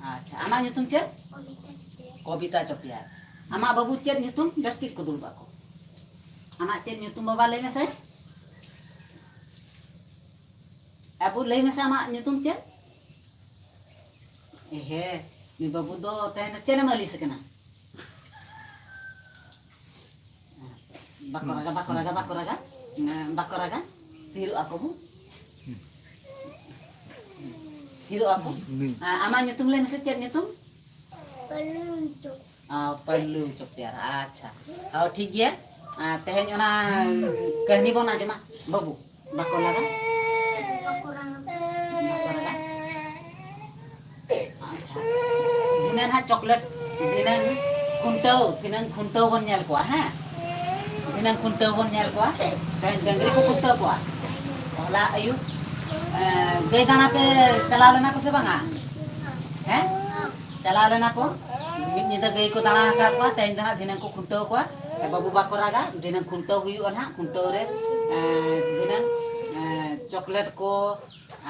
ᱟᱪᱪᱷᱟ, ᱟᱢᱟᱜ ᱧᱩᱛᱩᱢ ᱪᱮᱫ? ᱠᱚᱵᱤᱛᱟ ᱪᱚᱯᱮᱭᱟ᱾ ᱠᱚᱵᱤᱛᱟ ᱪᱚᱯᱮᱭᱟ᱾ ᱟᱢᱟᱜ ᱵᱟᱹᱵᱩ ᱪᱮᱫ ᱧᱩᱛᱩᱢ? ᱵᱮᱥ ᱴᱷᱤᱠ ᱠᱚ ᱫᱩᱲᱩᱵ ᱟᱠᱚ᱾ ᱟᱢᱟᱜ ᱪᱮᱫ ᱧᱩᱛᱩᱢ ᱵᱟᱵᱟ, ᱞᱟᱹᱭ ᱢᱮᱥᱮ? ᱟᱵᱚ ᱞᱟᱹᱭ ᱢᱮᱥᱮ, ᱟᱢᱟᱜ ᱧᱩᱛᱩᱢ ᱪᱮᱫ? ᱮᱦᱮ, ᱱᱩᱭ ᱵᱟᱹᱵᱩ ᱫᱚ ᱛᱮᱦᱮᱧ ᱫᱚ ᱪᱮᱫ ᱮᱢ ᱟᱹᱞᱤᱥ ᱠᱟᱱᱟ? ᱵᱟᱠᱚ ᱨᱟᱜᱟ, ᱵᱟᱠᱚ ᱨᱟᱜᱟ, ᱵᱟᱠᱚ ᱨᱟᱜᱟ, ᱵᱟᱠᱚ ᱨᱟᱜᱟ᱾ ᱛᱷᱤᱨᱚᱜ ᱟᱠᱚ ᱵᱚ᱾ ᱛᱷᱤᱨᱚᱜ ᱟᱠᱚ᱾ ᱱᱩᱭ᱾ ᱟᱢᱟᱜ ᱧᱩᱛᱩᱢ ᱞᱟᱹᱭ ᱢᱮᱥᱮ, ᱪᱮᱫ ᱧᱩᱛᱩᱢ? ᱯᱟᱹᱞᱩ ᱧᱩᱛᱩᱢ᱾ ᱚ, ᱯᱟᱹᱞᱩ ᱪᱚᱯᱮᱭᱟᱨ, ᱟᱪᱪᱷᱟ᱾ ᱚ, ᱴᱷᱤᱠ ᱜᱮᱭᱟ᱾ ᱟᱨ ᱛᱮᱦᱮᱧ ᱚᱱᱟ ᱠᱟᱹᱦᱱᱤ ᱵᱚᱱ ᱟᱸᱡᱚᱢᱟ, ᱵᱟᱹᱵᱩ᱾ ᱵᱟᱠᱚ ᱞᱟᱜᱟ? ᱵᱟᱠᱚ ᱞᱟᱜᱟ᱾ ᱟᱪᱪᱷᱟ᱾ ᱫᱷᱤᱱᱟᱹᱱ ᱦᱟᱸᱜ ᱪᱚᱠᱞᱮᱴ, ᱫᱷᱤᱱᱟᱹᱱ ᱠᱷᱩᱱᱴᱟᱹᱣ, ᱫᱷᱤᱱᱟᱹᱱ ᱠᱷᱩᱱᱴᱟᱹᱣ ᱵᱚᱱ ᱧᱮᱞ ᱠᱚᱣᱟ, ᱦᱮᱸ? ᱫᱷᱤᱱᱟᱹᱱ ᱠᱷᱩᱱᱴᱟᱹᱣ ᱵᱚᱱ ᱧᱮᱞ ᱠᱚᱣᱟ᱾ ᱛᱮᱦᱮᱧ ᱰᱟᱹᱝᱨᱤ ᱠᱚ ᱠᱷᱩᱱᱴᱟᱹᱣ ᱠᱚᱣᱟ᱾ ᱦᱚᱞᱟ ᱟᱹᱭᱩᱵ, ᱮᱸ, ᱜᱟᱹᱭ ᱫᱟᱬᱟ ᱯᱮ ᱪᱟᱞᱟᱣ ᱞᱮᱱᱟ ᱠᱚ ᱥᱮ ᱵᱟᱝᱟ? ᱦᱮᱸ? ᱪᱟᱞᱟᱣ ᱞᱮᱱᱟ ᱠᱚ, ᱢᱤᱫ ᱧᱤᱫᱟᱹ ᱜᱟᱹᱭ ᱠᱚ ᱫᱟᱬᱟ ᱟᱠᱟᱫ ᱠᱚᱣᱟ, ᱛᱮᱦᱮᱧ ᱫᱚ ᱱᱟᱦᱟᱜ ᱫᱷᱤᱱᱟᱹᱝ ᱠᱚ ᱠᱷᱩᱱᱴᱟᱹᱣ ᱠᱚᱣᱟ᱾ ᱮ ᱵᱟᱹᱵᱩ ᱵᱟᱠᱚ ᱨᱟᱜᱟ, ᱫᱷᱤᱱᱟᱹᱝ ᱠᱷᱩᱱᱴᱟᱹᱣ ᱦᱩᱭᱩᱜᱼᱟ ᱱᱟᱦᱟᱜ, ᱠᱷᱩᱱᱴᱟᱹᱣ ᱨᱮ, ᱮ, ᱫᱷᱤᱱᱟᱹᱝ, ᱮ, ᱪᱚᱠᱞᱮᱴ ᱠᱚ,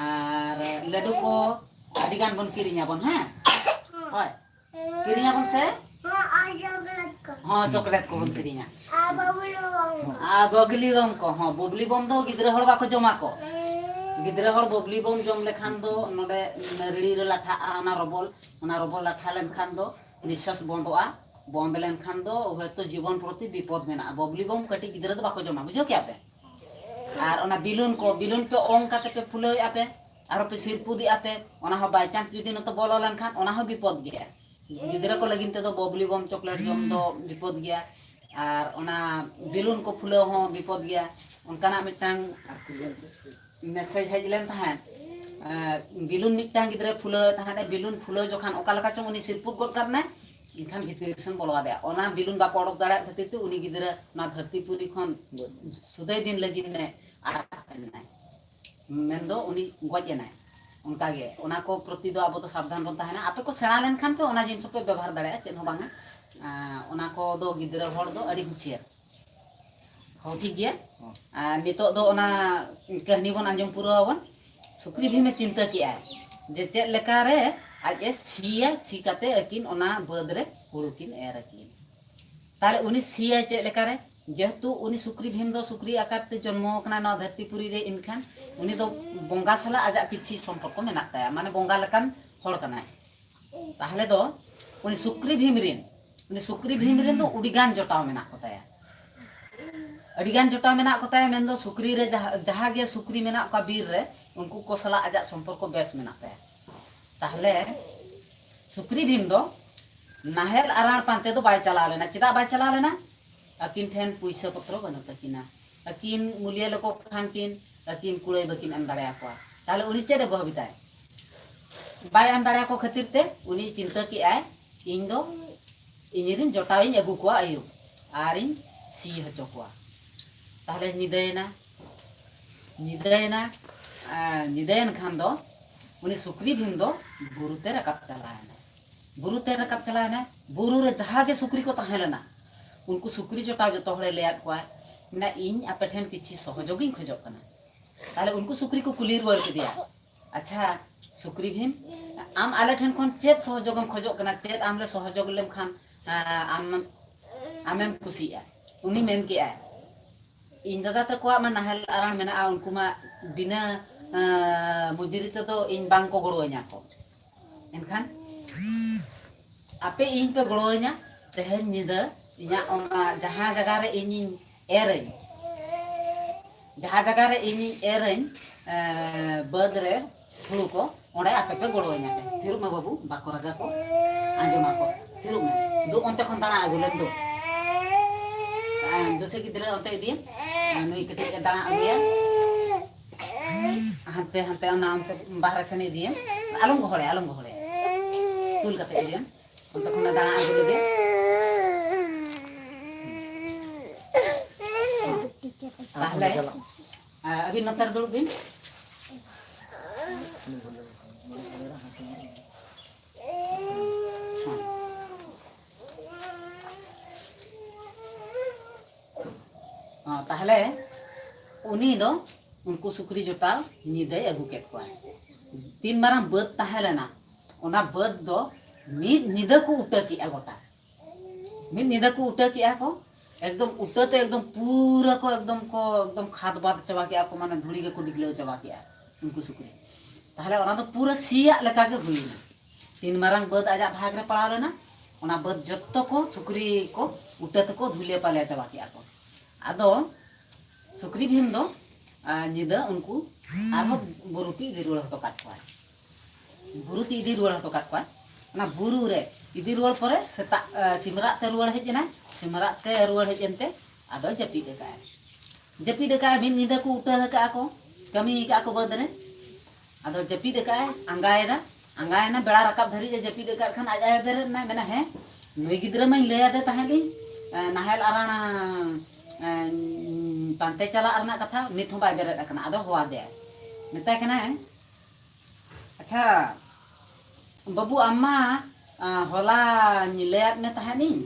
ᱟᱨ ᱞᱟᱹᱰᱩ ᱠᱚ ᱟᱹᱰᱤ ᱜᱟᱱ ᱵᱚᱱ ᱠᱤᱨᱤᱧᱟᱵᱚᱱ, ᱦᱮᱸ? ᱦᱳᱭ, ᱠᱤᱨᱤᱧᱟᱵᱚᱱ ᱥᱮ? ᱦᱚᱸ, ᱟᱨ ᱪᱚᱠᱞᱮᱴ ᱠᱚ᱾ ᱦᱚᱸ, ᱪᱚᱠᱞᱮᱴ ᱠᱚᱵᱚᱱ ᱠᱤᱨᱤᱧᱟ᱾ ᱟᱨ ᱵᱟᱵᱞᱤ ᱵᱚᱢ ᱠᱚ᱾ ᱟᱨ ᱵᱚᱵᱞᱤ ᱵᱚᱢ ᱠᱚ, ᱦᱚᱸ, ᱵᱚᱵᱞᱤ ᱵᱚᱢ ᱫᱚ ᱜᱤᱫᱽᱨᱟᱹ ᱦᱚᱲ ᱵᱟᱠᱚ ᱡᱚᱢᱟ ᱠᱚ᱾ ᱜᱤᱫᱽᱨᱟᱹ ᱦᱚᱲ ᱵᱚᱵᱞᱤ ᱵᱚᱢ ᱡᱚᱢ ᱞᱮᱠᱷᱟᱱ ᱫᱚ ᱱᱚᱰᱮ ᱱᱟᱹᱲᱤ ᱨᱮ ᱞᱟᱴᱷᱟᱜᱼᱟ, ᱚᱱᱟ ᱨᱚᱵᱚᱞ, ᱚᱱᱟ ᱨᱚᱵᱚᱞ ᱞᱟᱴᱷᱟ ᱞᱮᱱᱠᱷᱟᱱ ᱫᱚ ᱱᱤᱥᱥᱟᱥ ᱵᱚᱱᱫᱚᱜᱼᱟ᱾ ᱵᱚᱱᱫ ᱞᱮᱱᱠᱷᱟᱱ ᱫᱚ ᱦᱚᱭᱛᱚ ᱡᱤᱵᱚᱱ ᱯᱨᱚᱛᱤ ᱵᱤᱯᱚᱫ ᱢᱮᱱᱟᱜᱼᱟ᱾ ᱵᱚᱵᱞᱤ ᱵᱚᱢ ᱠᱟᱹᱴᱤᱡ ᱜᱤᱫᱽᱨᱟᱹ ᱫᱚ ᱵᱟᱠᱚ ᱡᱚᱢᱟ, ᱵᱩᱡᱷᱟᱹᱣ ᱠᱮᱜᱼᱟ ᱯᱮ? ᱟᱨ ᱚᱱᱟ ᱵᱤᱞᱩᱱ ᱠᱚ, ᱵᱤᱞᱩᱱ ᱯᱮ ᱚᱝ ᱠᱟᱛᱮ ᱯᱮ ᱯᱷᱩᱞᱟᱹᱣᱮᱫᱼᱟ ᱯᱮ, ᱟᱨᱚ ᱯᱮ ᱥᱤᱨᱯᱩᱫᱮᱜᱼᱟ ᱯᱮ, ᱚᱱᱟ ᱦᱚᱸ by chance ᱡᱩᱫᱤ ᱱᱚᱛᱮ ᱵᱚᱞᱚ ᱞᱮᱱᱠᱷᱟᱱ ᱚᱱᱟ ᱦᱚᱸ ᱵᱤᱯᱚᱫ ᱜᱮᱭᱟ᱾ ᱜᱤᱫᱽᱨᱟᱹ ᱠᱚ ᱞᱟᱹᱜᱤᱫ ᱛᱮᱫᱚ ᱵᱚᱵᱞᱤ ᱵᱚᱢ ᱪᱚᱠᱞᱮᱴ ᱡᱚᱢ ᱫᱚ ᱵᱤᱯᱚᱫ ᱜᱮᱭᱟ᱾ ᱟᱨ ᱚᱱᱟ ᱵᱤᱞᱩᱱ ᱠᱚ ᱯᱷᱩᱞᱟᱹᱣ ᱦᱚᱸ ᱵᱤᱯᱚᱫ ᱜᱮᱭᱟ᱾ ᱚᱱᱠᱟᱱᱟᱜ ᱢᱤᱫᱴᱟᱝ ᱢᱮᱥᱮᱡᱽ ᱦᱮᱡ ᱞᱮᱱ ᱛᱟᱦᱮᱸᱫ᱾ ᱮᱸ, ᱵᱤᱞᱩᱱ ᱢᱤᱫᱴᱟᱝ ᱜᱤᱫᱽᱨᱟᱹ ᱯᱷᱩᱞᱟᱹᱣ ᱮ ᱛᱟᱦᱮᱸᱫ, ᱵᱤᱞᱩᱱ ᱯᱷᱩᱞᱟᱹᱣ ᱡᱚᱠᱷᱟᱱ ᱚᱠᱟ ᱞᱮᱠᱟ ᱪᱚᱝ ᱩᱱᱤ ᱥᱤᱨᱯᱩᱫ ᱜᱚᱫ ᱠᱟᱫ ᱱᱟᱭ, ᱮᱱᱠᱷᱟᱱ ᱵᱷᱤᱛᱤᱨ ᱥᱮᱱ ᱵᱚᱞᱚ ᱟᱫᱮᱭᱟ᱾ ᱚᱱᱟ ᱵᱤᱞᱩᱱ ᱵᱟᱠᱚ ᱚᱰᱚᱠ ᱫᱟᱲᱮᱭᱟᱜ ᱠᱷᱟᱹᱛᱤᱨ ᱛᱮ ᱩᱱᱤ ᱜᱤᱫᱽᱨᱟᱹ ᱚᱱᱟ ᱫᱷᱟᱹᱨᱛᱤ ᱯᱩᱨᱤ ᱠᱷᱚᱱ ᱥᱩᱫᱟᱹᱭ ᱫᱤᱱ ᱞᱟᱹᱜᱤᱫ ᱮ ᱟᱫ ᱮᱱᱟᱭ, ᱢᱮᱱᱫᱚ ᱩᱱᱤ ᱜᱚᱡ ᱮᱱᱟᱭ᱾ ᱚᱱᱠᱟᱜᱮ ᱚᱱᱟ ᱠᱚ ᱯᱨᱚᱛᱤ ᱫᱚ ᱟᱵᱚ ᱫᱚ ᱥᱟᱵᱫᱷᱟᱱ ᱵᱚᱱ ᱛᱟᱦᱮᱱᱟ᱾ ᱟᱯᱮ ᱠᱚ ᱥᱮᱬᱟ ᱞᱮᱱᱠᱷᱟᱱ ᱯᱮ ᱚᱱᱟ ᱡᱤᱱᱤᱥ ᱯᱮ ᱵᱮᱵᱚᱦᱟᱨ ᱫᱟᱲᱮᱭᱟᱜᱼᱟ, ᱪᱮᱫ ᱦᱚᱸ ᱵᱟᱝᱟ᱾ ᱟᱸ, ᱚᱱᱟ ᱠᱚᱫᱚ ᱜᱤᱫᱽᱨᱟᱹ ᱦᱚᱲ ᱫᱚ ᱟᱹᱰᱤ ᱦᱩᱸᱥᱤᱭᱟᱹᱨ᱾ ᱦᱚᱸ, ᱴᱷᱤᱠ ᱜᱮᱭᱟ᱾ ᱦᱚᱸ᱾ ᱟᱨ ᱱᱤᱛᱚᱜ ᱫᱚ ᱚᱱᱟ ᱠᱟᱹᱦᱱᱤ ᱵᱚᱱ ᱟᱸᱡᱚᱢ ᱯᱩᱨᱟᱹᱣ ᱟᱵᱚᱱ᱾ ᱥᱩᱠᱨᱤ ᱵᱷᱤᱢᱮ ᱪᱤᱱᱛᱟᱹ ᱠᱮᱜᱼᱟᱭ ᱡᱮ ᱪᱮᱫ ᱞᱮᱠᱟᱨᱮ ᱟᱡ ᱮ ᱥᱤᱭᱟ, ᱥᱤ ᱠᱟᱛᱮ ᱟᱹᱠᱤᱱ ᱚᱱᱟ ᱵᱟᱹᱫᱽ ᱨᱮ ᱦᱩᱲᱩ ᱠᱤᱱ ᱮᱨ ᱟᱹᱠᱤᱱ᱾ ᱛᱟᱦᱞᱮ ᱩᱱᱤ ᱥᱤᱭᱟᱭ ᱪᱮᱫ ᱞᱮᱠᱟᱨᱮ? ᱡᱮᱦᱮᱛᱩ ᱩᱱᱤ ᱥᱩᱠᱨᱤ ᱵᱷᱤᱢ ᱫᱚ ᱥᱩᱠᱨᱤ ᱟᱠᱟᱨ ᱛᱮ ᱡᱚᱱᱢᱚ ᱟᱠᱟᱱᱟ ᱱᱚᱣᱟ ᱫᱷᱟᱹᱨᱛᱤ ᱯᱩᱨᱤ ᱨᱮ, ᱮᱱᱠᱷᱟᱱ ᱩᱱᱤ ᱫᱚ ᱵᱚᱸᱜᱟ ᱥᱟᱞᱟᱜ ᱟᱡᱟᱜ ᱠᱤᱪᱷᱤ ᱥᱚᱢᱯᱚᱨᱠᱚ ᱢᱮᱱᱟᱜ ᱛᱟᱭᱟ, ᱢᱟᱱᱮ ᱵᱚᱸᱜᱟ ᱞᱮᱠᱟᱱ ᱦᱚᱲ ᱠᱟᱱᱟᱭ᱾ ᱛᱟᱦᱞᱮ ᱫᱚ ᱩᱱᱤ ᱥᱩᱠᱨᱤ ᱵᱷᱤᱢ ᱨᱮᱱ, ᱩᱱᱤ ᱥᱩᱠᱨᱤ ᱵᱷᱤᱢ ᱨᱮᱱ ᱫᱚ ᱟᱹᱰᱤᱜᱟᱱ ᱡᱚᱴᱟᱣ ᱢᱮᱱᱟᱜ ᱠᱚᱛᱟᱭᱟ, ᱟᱹᱰᱤᱜᱟᱱ ᱡᱚᱴᱟᱣ ᱢᱮᱱᱟᱜ ᱠᱚᱛᱟᱭᱟ᱾ ᱢᱮᱱᱫᱚ ᱥᱩᱠᱨᱤ ᱨᱮ ᱡᱟᱦᱟᱸ, ᱡᱟᱦᱟᱸ ᱜᱮ ᱥᱩᱠᱨᱤ ᱢᱮᱱᱟᱜ ᱠᱚᱣᱟ ᱵᱤᱨ ᱨᱮ, ᱩᱱᱠᱩ ᱠᱚ ᱥᱟᱞᱟᱜ ᱟᱡᱟᱜ ᱥᱚᱢᱯᱚᱨᱠᱚ ᱵᱮᱥ ᱢᱮᱱᱟᱜ ᱛᱟᱭᱟ᱾ ᱛᱟᱦᱞᱮ ᱥᱩᱠᱨᱤ ᱵᱷᱤᱢ ᱫᱚ ᱱᱟᱦᱮᱞ ᱟᱨᱟᱬ ᱯᱟᱱᱛᱮ ᱫᱚ ᱵᱟᱭ ᱪᱟᱞᱟᱣ ᱞᱮᱱᱟ᱾ ᱪᱮᱫᱟᱜ ᱵᱟᱭ ᱪᱟᱞᱟᱣ ᱞᱮᱱᱟ? ᱟᱹᱠᱤᱱ ᱴᱷᱮᱱ ᱯᱩᱭᱥᱟᱹ ᱯᱚᱛᱨᱚ ᱵᱟᱹᱱᱩᱜ ᱛᱟᱹᱠᱤᱱᱟ᱾ ᱟᱹᱠᱤᱱ ᱢᱩᱞᱤᱭᱟᱹ ᱞᱮᱠᱚ ᱠᱷᱟᱱ ᱠᱤᱱ, ᱟᱹᱠᱤᱱ ᱠᱩᱲᱟᱹᱭ ᱵᱟᱹᱠᱤᱱ ᱮᱢ ᱫᱟᱲᱮᱭᱟᱠᱚᱣᱟ᱾ ᱛᱟᱦᱞᱮ ᱩᱱᱤ ᱪᱮᱫ ᱮ ᱵᱷᱟᱹᱵᱤᱛᱟᱭ? ᱵᱟᱭ ᱮᱢ ᱫᱟᱲᱮᱭᱟᱠᱚ ᱠᱷᱟᱹᱛᱤᱨ ᱛᱮ ᱩᱱᱤ ᱪᱤᱱᱛᱟᱹ ᱠᱮᱜᱼᱟᱭ, ᱤᱧ ᱫᱚ ᱤᱧ ᱨᱮᱱ ᱡᱚᱴᱟᱣᱤᱧ ᱟᱹᱜᱩ ᱠᱚᱣᱟ ᱟᱹᱭᱩᱵ, ᱟᱨᱤᱧ ᱥᱤ ᱦᱚᱪᱚ ᱠᱚᱣᱟ᱾ ᱛᱟᱦᱞᱮ ᱧᱤᱫᱟᱹᱭᱮᱱᱟ, ᱧᱤᱫᱟᱹᱭᱮᱱᱟ᱾ ᱟᱨ ᱧᱤᱫᱟᱹᱭᱮᱱ ᱠᱷᱟᱱ ᱫᱚ ᱩᱱᱤ ᱥᱩᱠᱨᱤ ᱵᱷᱤᱢ ᱫᱚ ᱵᱩᱨᱩ ᱛᱮ ᱨᱟᱠᱟᱵ ᱪᱟᱞᱟᱣᱮᱱᱟ᱾ ᱵᱩᱨᱩ ᱛᱮ ᱨᱟᱠᱟᱵ ᱪᱟᱞᱟᱣᱮᱱᱟ᱾ ᱵᱩᱨᱩ ᱨᱮ ᱡᱟᱦᱟᱸ ᱜᱮ ᱥᱩᱠᱨᱤ ᱠᱚ ᱛᱟᱦᱮᱸ ᱞᱮᱱᱟ, ᱩᱱᱠᱩ ᱥᱩᱠᱨᱤ ᱡᱚᱴᱟᱣ ᱡᱚᱛᱚ ᱦᱚᱲᱮ ᱞᱟᱹᱭᱟᱫ ᱠᱚᱣᱟ, ᱢᱮᱱᱟ, ᱤᱧ ᱟᱯᱮ ᱴᱷᱮᱱ ᱠᱤᱪᱷᱤ ᱥᱚᱦᱚᱡᱳᱜᱤᱧ ᱠᱷᱚᱡᱚᱜ ᱠᱟᱱᱟ᱾ ᱛᱟᱦᱞᱮ ᱩᱱᱠᱩ ᱥᱩᱠᱨᱤ ᱠᱚ ᱠᱩᱞᱤ ᱨᱩᱣᱟᱹᱲ ᱠᱮᱫᱮᱭᱟ, "ᱟᱪᱪᱷᱟ ᱥᱩᱠᱨᱤ ᱵᱷᱤᱢ, ᱟᱢ ᱟᱞᱮ ᱴᱷᱮᱱ ᱠᱷᱚᱱ ᱪᱮᱫ ᱥᱚᱦᱚᱡᱳᱜᱽ ᱮᱢ ᱠᱷᱚᱡᱚᱜ ᱠᱟᱱᱟ? ᱪᱮᱫ ᱟᱢ ᱞᱮ ᱥᱚᱦᱚᱡᱳᱜᱽ ᱞᱮᱢ ᱠᱷᱟᱱ, ᱟᱢ, ᱟᱢᱮᱢ ᱠᱩᱥᱤᱜᱼᱟ?" ᱩᱱᱤ ᱢᱮᱱ ᱠᱮᱜᱼᱟᱭ, "ᱤᱧ ᱫᱟᱫᱟ ᱛᱟᱠᱚᱣᱟᱜ ᱢᱟ ᱱᱟᱦᱮᱞ ᱟᱨᱟᱬ ᱢᱮᱱᱟᱜᱼᱟ, ᱩᱱᱠᱩ ᱢᱟ ᱵᱤᱱᱟᱹ ᱢᱩᱡᱩᱨᱤ ᱛᱮᱫᱚ ᱤᱧ ᱵᱟᱝ ᱠᱚ ᱜᱚᱲᱚ ᱟᱹᱧᱟ ᱠᱚ᱾ ᱮᱱᱠᱷᱟᱱ ᱟᱯᱮ ᱤᱧ ᱯᱮ ᱜᱚᱲᱚ ᱟᱹᱧᱟ, ᱛᱮᱦᱮᱧ ᱧᱤᱫᱟᱹ ᱤᱧᱟᱹᱜ ᱚᱱᱟ ᱡᱟᱦᱟᱸ ᱡᱟᱭᱜᱟ ᱨᱮ ᱤᱧᱤᱧ ᱮᱨᱟᱹᱧ, ᱡᱟᱦᱟᱸ ᱡᱟᱭᱜᱟ ᱨᱮ ᱤᱧᱤᱧ ᱮᱨᱟᱹᱧ, ᱵᱟᱹᱫᱽ ᱨᱮ ᱦᱩᱲᱩ ᱠᱚ, ᱚᱸᱰᱮ ᱟᱯᱮ ᱯᱮ ᱜᱚᱲᱚ ᱟᱹᱧᱟ ᱯᱮ᱾ ᱛᱷᱤᱨᱚᱜ ᱢᱮ ᱵᱟᱹᱵᱩ, ᱵᱟᱠᱚ ᱨᱟᱜᱟ ᱠᱚ, ᱟᱸᱡᱚᱢᱟ ᱠᱚ᱾ ᱛᱷᱤᱨᱚᱜ ᱢᱮ, ᱫᱩ ᱚᱱᱛᱮ ᱠᱷᱚᱱ ᱫᱟᱬᱟ ᱟᱹᱜᱩ ᱞᱮᱢ ᱫᱩ᱾ ᱫᱩᱥᱮ ᱜᱤᱫᱽᱨᱟᱹ ᱚᱱᱛᱮ ᱤᱫᱤᱭᱮᱢ, ᱱᱩᱭ ᱠᱟᱹᱴᱤᱡ ᱮ ᱫᱟᱬᱟ ᱟᱹᱜᱩᱭᱟ, ᱦᱟᱱᱛᱮ ᱦᱟᱱᱛᱮ ᱚᱱᱟ ᱚᱱᱛᱮ ᱵᱟᱦᱨᱮ ᱥᱮᱱ ᱤᱫᱤᱭᱮᱢ, ᱟᱞᱚᱢ ᱜᱚᱦᱚᱲᱮ, ᱟᱞᱚᱢ ᱜᱚᱦᱚᱲᱮ, ᱛᱩᱞ ᱠᱟᱛᱮ ᱤᱫᱤᱭᱮᱢ, ᱚᱱᱛᱮ ᱠᱷᱚᱱ ᱮ ᱫᱟᱬᱟ ᱟᱹᱜᱩ ᱞᱮᱜᱮ᱾ ᱛᱟᱦᱞᱮ ᱟᱹᱵᱤᱱ ᱱᱚᱛᱮ ᱨᱮ ᱫᱩᱲᱩᱵ ᱵᱤᱱ᱾ ᱛᱟᱦᱞᱮ ᱩᱱᱤ ᱫᱚ ᱩᱱᱠᱩ ᱥᱩᱠᱨᱤ ᱡᱚᱴᱟᱣ ᱧᱤᱫᱟᱹᱭ ᱟᱹᱜᱩ ᱠᱮᱫ ᱠᱚᱣᱟ᱾ ᱛᱤᱱ ᱢᱟᱨᱟᱝ ᱵᱟᱹᱫᱽ ᱛᱟᱦᱮᱸ ᱞᱮᱱᱟ, ᱚᱱᱟ ᱵᱟᱹᱫᱽ ᱫᱚ ᱢᱤᱫ ᱧᱤᱫᱟᱹ ᱠᱚ ᱩᱴᱟᱹ ᱠᱮᱜᱼᱟ ᱜᱚᱴᱟ᱾ ᱢᱤᱫ ᱧᱤᱫᱟᱹ ᱠᱚ ᱩᱴᱟᱹ ᱠᱮᱜᱼᱟ ᱠᱚ, ᱮᱠᱫᱚᱢ ᱩᱴᱟᱹ ᱛᱮ ᱮᱠᱫᱚᱢ ᱯᱩᱨᱟᱹ ᱠᱚ ᱮᱠᱫᱚᱢ ᱠᱚ ᱮᱠᱫᱚᱢ ᱠᱷᱟᱫᱽ ᱵᱟᱫᱽ ᱪᱟᱵᱟ ᱠᱮᱜᱼᱟ ᱠᱚ, ᱢᱟᱱᱮ ᱫᱷᱩᱲᱤ ᱜᱮᱠᱚ ᱰᱤᱜᱽᱞᱟᱹᱣ ᱪᱟᱵᱟ ᱠᱮᱜᱼᱟ ᱩᱱᱠᱩ ᱥᱩᱠᱨᱤ᱾ ᱛᱟᱦᱞᱮ ᱚᱱᱟ ᱫᱚ ᱯᱩᱨᱟᱹ ᱥᱤᱭᱟᱜ ᱞᱮᱠᱟ ᱜᱮ ᱦᱩᱭᱱᱟ᱾ ᱛᱤᱱ ᱢᱟᱨᱟᱝ ᱵᱟᱹᱫᱽ ᱟᱡᱟᱜ ᱵᱷᱟᱜᱽ ᱨᱮ ᱯᱟᱲᱟᱣ ᱞᱮᱱᱟ, ᱚᱱᱟ ᱵᱟᱹᱫᱽ ᱡᱚᱛᱚ ᱠᱚ ᱥᱩᱠᱨᱤ ᱠᱚ ᱩᱴᱟᱹ ᱛᱮᱠᱚ ᱫᱷᱩᱞᱤᱭᱟᱹ ᱯᱟᱞᱮ ᱪᱟᱵᱟ ᱠᱮᱜᱼᱟ ᱠᱚ᱾ ᱟᱫᱚ ᱥᱩᱠᱨᱤ ᱵᱷᱤᱢ ᱫᱚ ᱧᱤᱫᱟᱹ ᱩᱱᱠᱩ ᱟᱨᱦᱚᱸ ᱵᱩᱨᱩ ᱛᱮ ᱤᱫᱤ ᱨᱩᱣᱟᱹᱲ ᱦᱚᱴᱚ ᱠᱟᱫ ᱠᱚᱣᱟᱭ᱾ ᱵᱩᱨᱩ ᱛᱮ ᱤᱫᱤ ᱨᱩᱣᱟᱹᱲ ᱦᱚᱴᱚ ᱠᱟᱫ ᱠᱚᱣᱟ᱾ ᱚᱱᱟ ᱵᱩᱨᱩ ᱨᱮ ᱤᱫᱤ ᱨᱩᱣᱟᱹᱲ ᱯᱚᱨᱮ ᱥᱮᱛᱟᱜ ᱥᱤᱢᱨᱟᱜ ᱛᱮ ᱨᱩᱣᱟᱹᱲ ᱦᱮᱡ ᱮᱱᱟᱭ᱾ ᱥᱤᱢᱨᱟᱜ ᱛᱮ ᱨᱩᱣᱟᱹᱲ ᱦᱮᱡ ᱮᱱᱛᱮ ᱟᱫᱚ ᱡᱟᱹᱯᱤᱫ ᱟᱠᱟᱫᱼᱟᱭ᱾ ᱡᱟᱹᱯᱤᱫ ᱟᱠᱟᱫᱼᱟᱭ, ᱢᱤᱫ ᱧᱤᱫᱟᱹ ᱠᱚ ᱩᱴᱟᱹ ᱟᱠᱟᱫᱼᱟ ᱠᱚ, ᱠᱟᱹᱢᱤ ᱟᱠᱟᱫᱼᱟ ᱠᱚ ᱵᱟᱹᱫᱽ ᱨᱮ᱾ ᱟᱫᱚ ᱡᱟᱹᱯᱤᱫ ᱟᱠᱟᱫᱼᱟᱭ, ᱟᱸᱜᱟᱭᱮᱱᱟ᱾ ᱟᱸᱜᱟᱭᱮᱱᱟ, ᱵᱮᱲᱟ ᱨᱟᱠᱟᱵ ᱫᱷᱟᱹᱨᱤᱡ ᱮ ᱡᱟᱹᱯᱤᱫ ᱟᱠᱟᱫ ᱠᱷᱟᱱ ᱟᱡ ᱟᱭᱳ ᱵᱮᱨᱮᱫ ᱮᱱᱟᱭ, ᱢᱮᱱᱟ, "ᱦᱮᱸ, ᱱᱩᱭ ᱜᱤᱫᱽᱨᱟᱹ ᱢᱟᱧ ᱞᱟᱹᱭ ᱟᱫᱮ ᱛᱟᱦᱮᱸᱫ ᱤᱧ, ᱱᱟᱦᱮᱞ ᱟᱨᱟᱬ ᱯᱟᱱᱛᱮ ᱪᱟᱞᱟᱜ ᱨᱮᱱᱟᱜ ᱠᱟᱛᱷᱟ, ᱱᱤᱛ ᱦᱚᱸ ᱵᱟᱭ ᱵᱮᱨᱮᱫ ᱟᱠᱟᱱᱟ᱾" ᱟᱫᱚ ᱦᱚᱦᱚ ᱟᱫᱮᱭᱟᱭ, ᱢᱮᱛᱟᱭ ᱠᱟᱱᱟᱭ, "ᱟᱪᱪᱷᱟ ᱵᱟᱹᱵᱩ, ᱟᱢ ᱢᱟ ᱦᱚᱞᱟᱧ ᱞᱟᱹᱭᱟᱫ ᱢᱮ ᱛᱟᱦᱮᱸᱫ ᱤᱧ,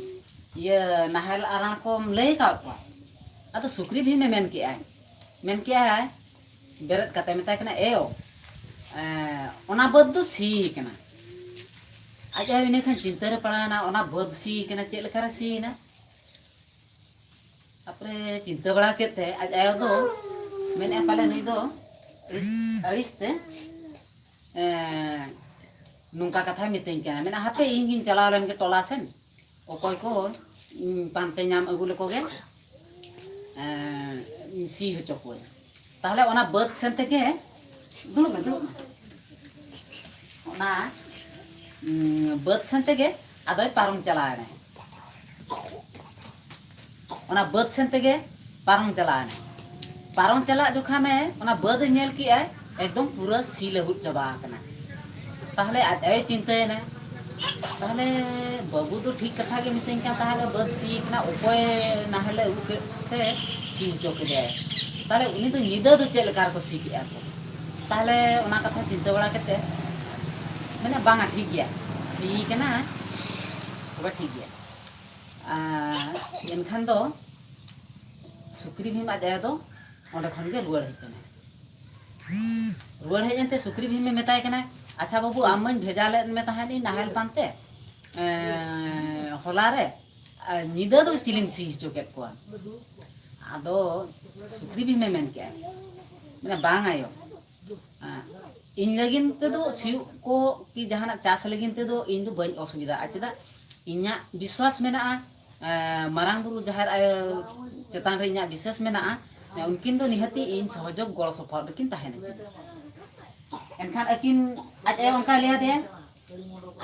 ᱤᱭᱟᱹ ᱱᱟᱦᱮᱞ ᱟᱨᱟᱬ ᱠᱚᱢ ᱞᱟᱹᱭ ᱟᱠᱟᱫ ᱠᱚᱣᱟ?" ᱟᱫᱚ ᱥᱩᱠᱨᱤ ᱵᱷᱤᱢᱮ ᱢᱮᱱ ᱠᱮᱜᱼᱟᱭ, ᱢᱮᱱ ᱠᱮᱜᱼᱟᱭ, ᱵᱮᱨᱮᱫ ᱠᱟᱛᱮ ᱢᱮᱛᱟᱭ ᱠᱟᱱᱟ, "ᱮᱭᱳ, ᱮᱸ, ᱚᱱᱟ ᱵᱟᱹᱫᱽ ᱫᱚ ᱥᱤ ᱠᱟᱱᱟ᱾" ᱟᱡ ᱟᱭᱳ ᱤᱱᱟᱹ ᱠᱷᱟᱱ ᱪᱤᱱᱛᱟᱹ ᱨᱮ ᱯᱟᱲᱟᱣᱮᱱᱟ, "ᱚᱱᱟ ᱵᱟᱹᱫᱽ ᱥᱤ ᱠᱟᱱᱟ, ᱪᱮᱫ ᱞᱮᱠᱟᱨᱮ ᱥᱤᱭᱮᱱᱟ?" ᱛᱟᱨᱯᱚᱨᱮ ᱪᱤᱱᱛᱟᱹ ᱵᱟᱲᱟ ᱠᱮᱫ ᱛᱮ ᱟᱡ ᱟᱭᱳ ᱫᱚ ᱢᱮᱱᱮᱫᱼᱟ, "ᱯᱟᱞᱮ ᱱᱩᱭ ᱫᱚ ᱟᱹᱲᱤᱥ, ᱟᱹᱲᱤᱥ ᱛᱮ, ᱮᱸ, ᱱᱚᱝᱠᱟ ᱠᱟᱛᱷᱟᱭ ᱢᱤᱛᱟᱹᱧ ᱠᱟᱱᱟ, ᱢᱮᱱᱟ ᱦᱟᱯᱮ ᱤᱧ ᱜᱤᱧ ᱪᱟᱞᱟᱣ ᱞᱮᱱ ᱜᱮ ᱴᱚᱞᱟ ᱥᱮᱱ, ᱚᱠᱚᱭ ᱠᱚ ᱤᱧ ᱯᱟᱱᱛᱮ ᱧᱟᱢ ᱟᱹᱜᱩ ᱞᱮᱠᱚ ᱜᱮ, ᱮᱸ, ᱤᱧ ᱥᱤ ᱦᱚᱪᱚ ᱠᱚᱣᱟᱹᱧ᱾" ᱛᱟᱦᱞᱮ ᱚᱱᱟ ᱵᱟᱹᱫᱽ ᱥᱮᱱ ᱛᱮᱜᱮ, ᱫᱩᱲᱩᱵ ᱢᱮ, ᱫᱩᱲᱩᱵ ᱢᱮ, ᱚᱱᱟ, ᱩᱸ, ᱵᱟᱹᱫᱽ ᱥᱮᱱ ᱛᱮᱜᱮ ᱟᱫᱚᱭ ᱯᱟᱨᱚᱢ ᱪᱟᱞᱟᱣ ᱮᱱᱟᱭ᱾ ᱚᱱᱟ ᱵᱟᱹᱫᱽ ᱥᱮᱱ ᱛᱮᱜᱮ ᱯᱟᱨᱚᱢ ᱪᱟᱞᱟᱣ ᱮᱱᱟᱭ᱾ ᱯᱟᱨᱚᱢ ᱪᱟᱞᱟᱜ ᱡᱚᱠᱷᱟᱱᱮ ᱚᱱᱟ ᱵᱟᱹᱫᱽ ᱮ ᱧᱮᱞ ᱠᱮᱜᱼᱟᱭ, ᱮᱠᱫᱚᱢ ᱯᱩᱨᱟᱹ ᱥᱤ ᱞᱟᱹᱦᱩᱫ ᱪᱟᱵᱟ ᱟᱠᱟᱱᱟ᱾ ᱛᱟᱦᱞᱮ ᱟᱡ ᱟᱭᱳᱭ ᱪᱤᱱᱛᱟᱹᱭᱮᱱᱟ, "ᱛᱟᱦᱞᱮ ᱵᱟᱹᱵᱩ ᱫᱚ ᱴᱷᱤᱠ ᱠᱟᱛᱷᱟ ᱜᱮ ᱢᱤᱛᱟᱹᱧ ᱠᱟᱱ ᱛᱟᱦᱮᱸᱫ, ᱵᱟᱹᱫᱽ ᱥᱤ ᱠᱟᱱᱟ, ᱚᱠᱚᱭ ᱱᱟᱦᱮᱞᱮ ᱟᱹᱜᱩ ᱠᱮᱫ ᱛᱮ ᱥᱤ ᱦᱚᱪᱚ ᱠᱮᱫᱮᱭᱟᱭ? ᱛᱟᱦᱞᱮ ᱩᱱᱤ ᱫᱚ ᱧᱤᱫᱟᱹ ᱫᱚ ᱪᱮᱫ ᱞᱮᱠᱟ ᱨᱮᱠᱚ ᱥᱤ ᱠᱮᱜᱼᱟ ᱠᱚ?" ᱛᱟᱦᱞᱮ ᱚᱱᱟ ᱠᱟᱛᱷᱟ ᱪᱤᱱᱛᱟᱹ ᱵᱟᱲᱟ ᱠᱟᱛᱮ ᱢᱮᱱᱟ, "ᱵᱟᱝᱟ, ᱴᱷᱤᱠ ᱜᱮᱭᱟ, ᱥᱤ ᱠᱟᱱᱟ, ᱛᱚᱵᱮ ᱴᱷᱤᱠ ᱜᱮᱭᱟ᱾" ᱟᱨ ᱮᱱᱠᱷᱟᱱ ᱫᱚ ᱥᱩᱠᱨᱤ ᱵᱷᱤᱢ ᱟᱡ ᱟᱭᱳ ᱫᱚ ᱚᱸᱰᱮ ᱠᱷᱚᱱ ᱜᱮ ᱨᱩᱣᱟᱹᱲ ᱦᱮᱡ ᱮᱱᱟᱭ᱾ ᱨᱩᱣᱟᱹᱲ ᱦᱮᱡ ᱮᱱᱛᱮ ᱥᱩᱠᱨᱤ ᱵᱷᱤᱢᱮ ᱢᱮᱛᱟᱭ ᱠᱟᱱᱟ, "ᱟᱪᱪᱷᱟ ᱵᱟᱹᱵᱩ, ᱟᱢ ᱢᱟᱧ ᱵᱷᱮᱡᱟ ᱞᱮᱫ ᱢᱮ ᱛᱟᱦᱮᱸᱫ ᱤᱧ ᱱᱟᱦᱮᱞ ᱯᱟᱱᱛᱮ, ᱮᱸ, ᱦᱚᱞᱟ ᱨᱮ, ᱟᱨ ᱧᱤᱫᱟᱹ ᱫᱚ ᱪᱤᱞᱤᱢ ᱥᱤ ᱦᱚᱪᱚ ᱠᱮᱫ ᱠᱚᱣᱟ?" ᱟᱫᱚ ᱥᱩᱠᱨᱤ ᱵᱷᱤᱢᱮ ᱢᱮᱱ ᱠᱮᱜᱼᱟ, ᱢᱮᱱᱟ, "ᱵᱟᱝ ᱟᱭᱳ, ᱟᱸ, ᱤᱧ ᱞᱟᱹᱜᱤᱫ ᱛᱮᱫᱚ ᱥᱤᱭᱳᱜ ᱠᱚ ᱠᱤ ᱡᱟᱦᱟᱱᱟᱜ ᱪᱟᱥ ᱞᱟᱹᱜᱤᱫ ᱛᱮᱫᱚ ᱤᱧ ᱫᱚ ᱵᱟᱹᱧ ᱚᱥᱩᱵᱤᱫᱷᱟᱜᱼᱟ᱾ ᱪᱮᱫᱟᱜ? ᱤᱧᱟᱹᱜ ᱵᱤᱥᱣᱟᱥ ᱢᱮᱱᱟᱜᱼᱟ, ᱮᱸ, ᱢᱟᱨᱟᱝ ᱵᱩᱨᱩ ᱡᱟᱦᱮᱨ ᱟᱭᱳ ᱪᱮᱛᱟᱱ ᱨᱮ ᱤᱧᱟᱹᱜ ᱵᱤᱥᱣᱟᱥ ᱢᱮᱱᱟᱜᱼᱟ, ᱩᱱᱠᱤᱱ ᱫᱚ ᱱᱤᱦᱟᱹᱛᱤ ᱤᱧ ᱥᱚᱦᱚᱡᱳᱜᱽ ᱜᱚᱲᱚ ᱥᱚᱯᱚᱦᱚᱫ ᱨᱮᱠᱤᱱ ᱛᱟᱦᱮᱱᱟ᱾" ᱮᱱᱠᱷᱟᱱ ᱟᱹᱠᱤᱱ, ᱟᱡ ᱟᱭᱳ ᱚᱱᱠᱟᱭ ᱞᱟᱹᱭ ᱟᱫᱮᱭᱟ,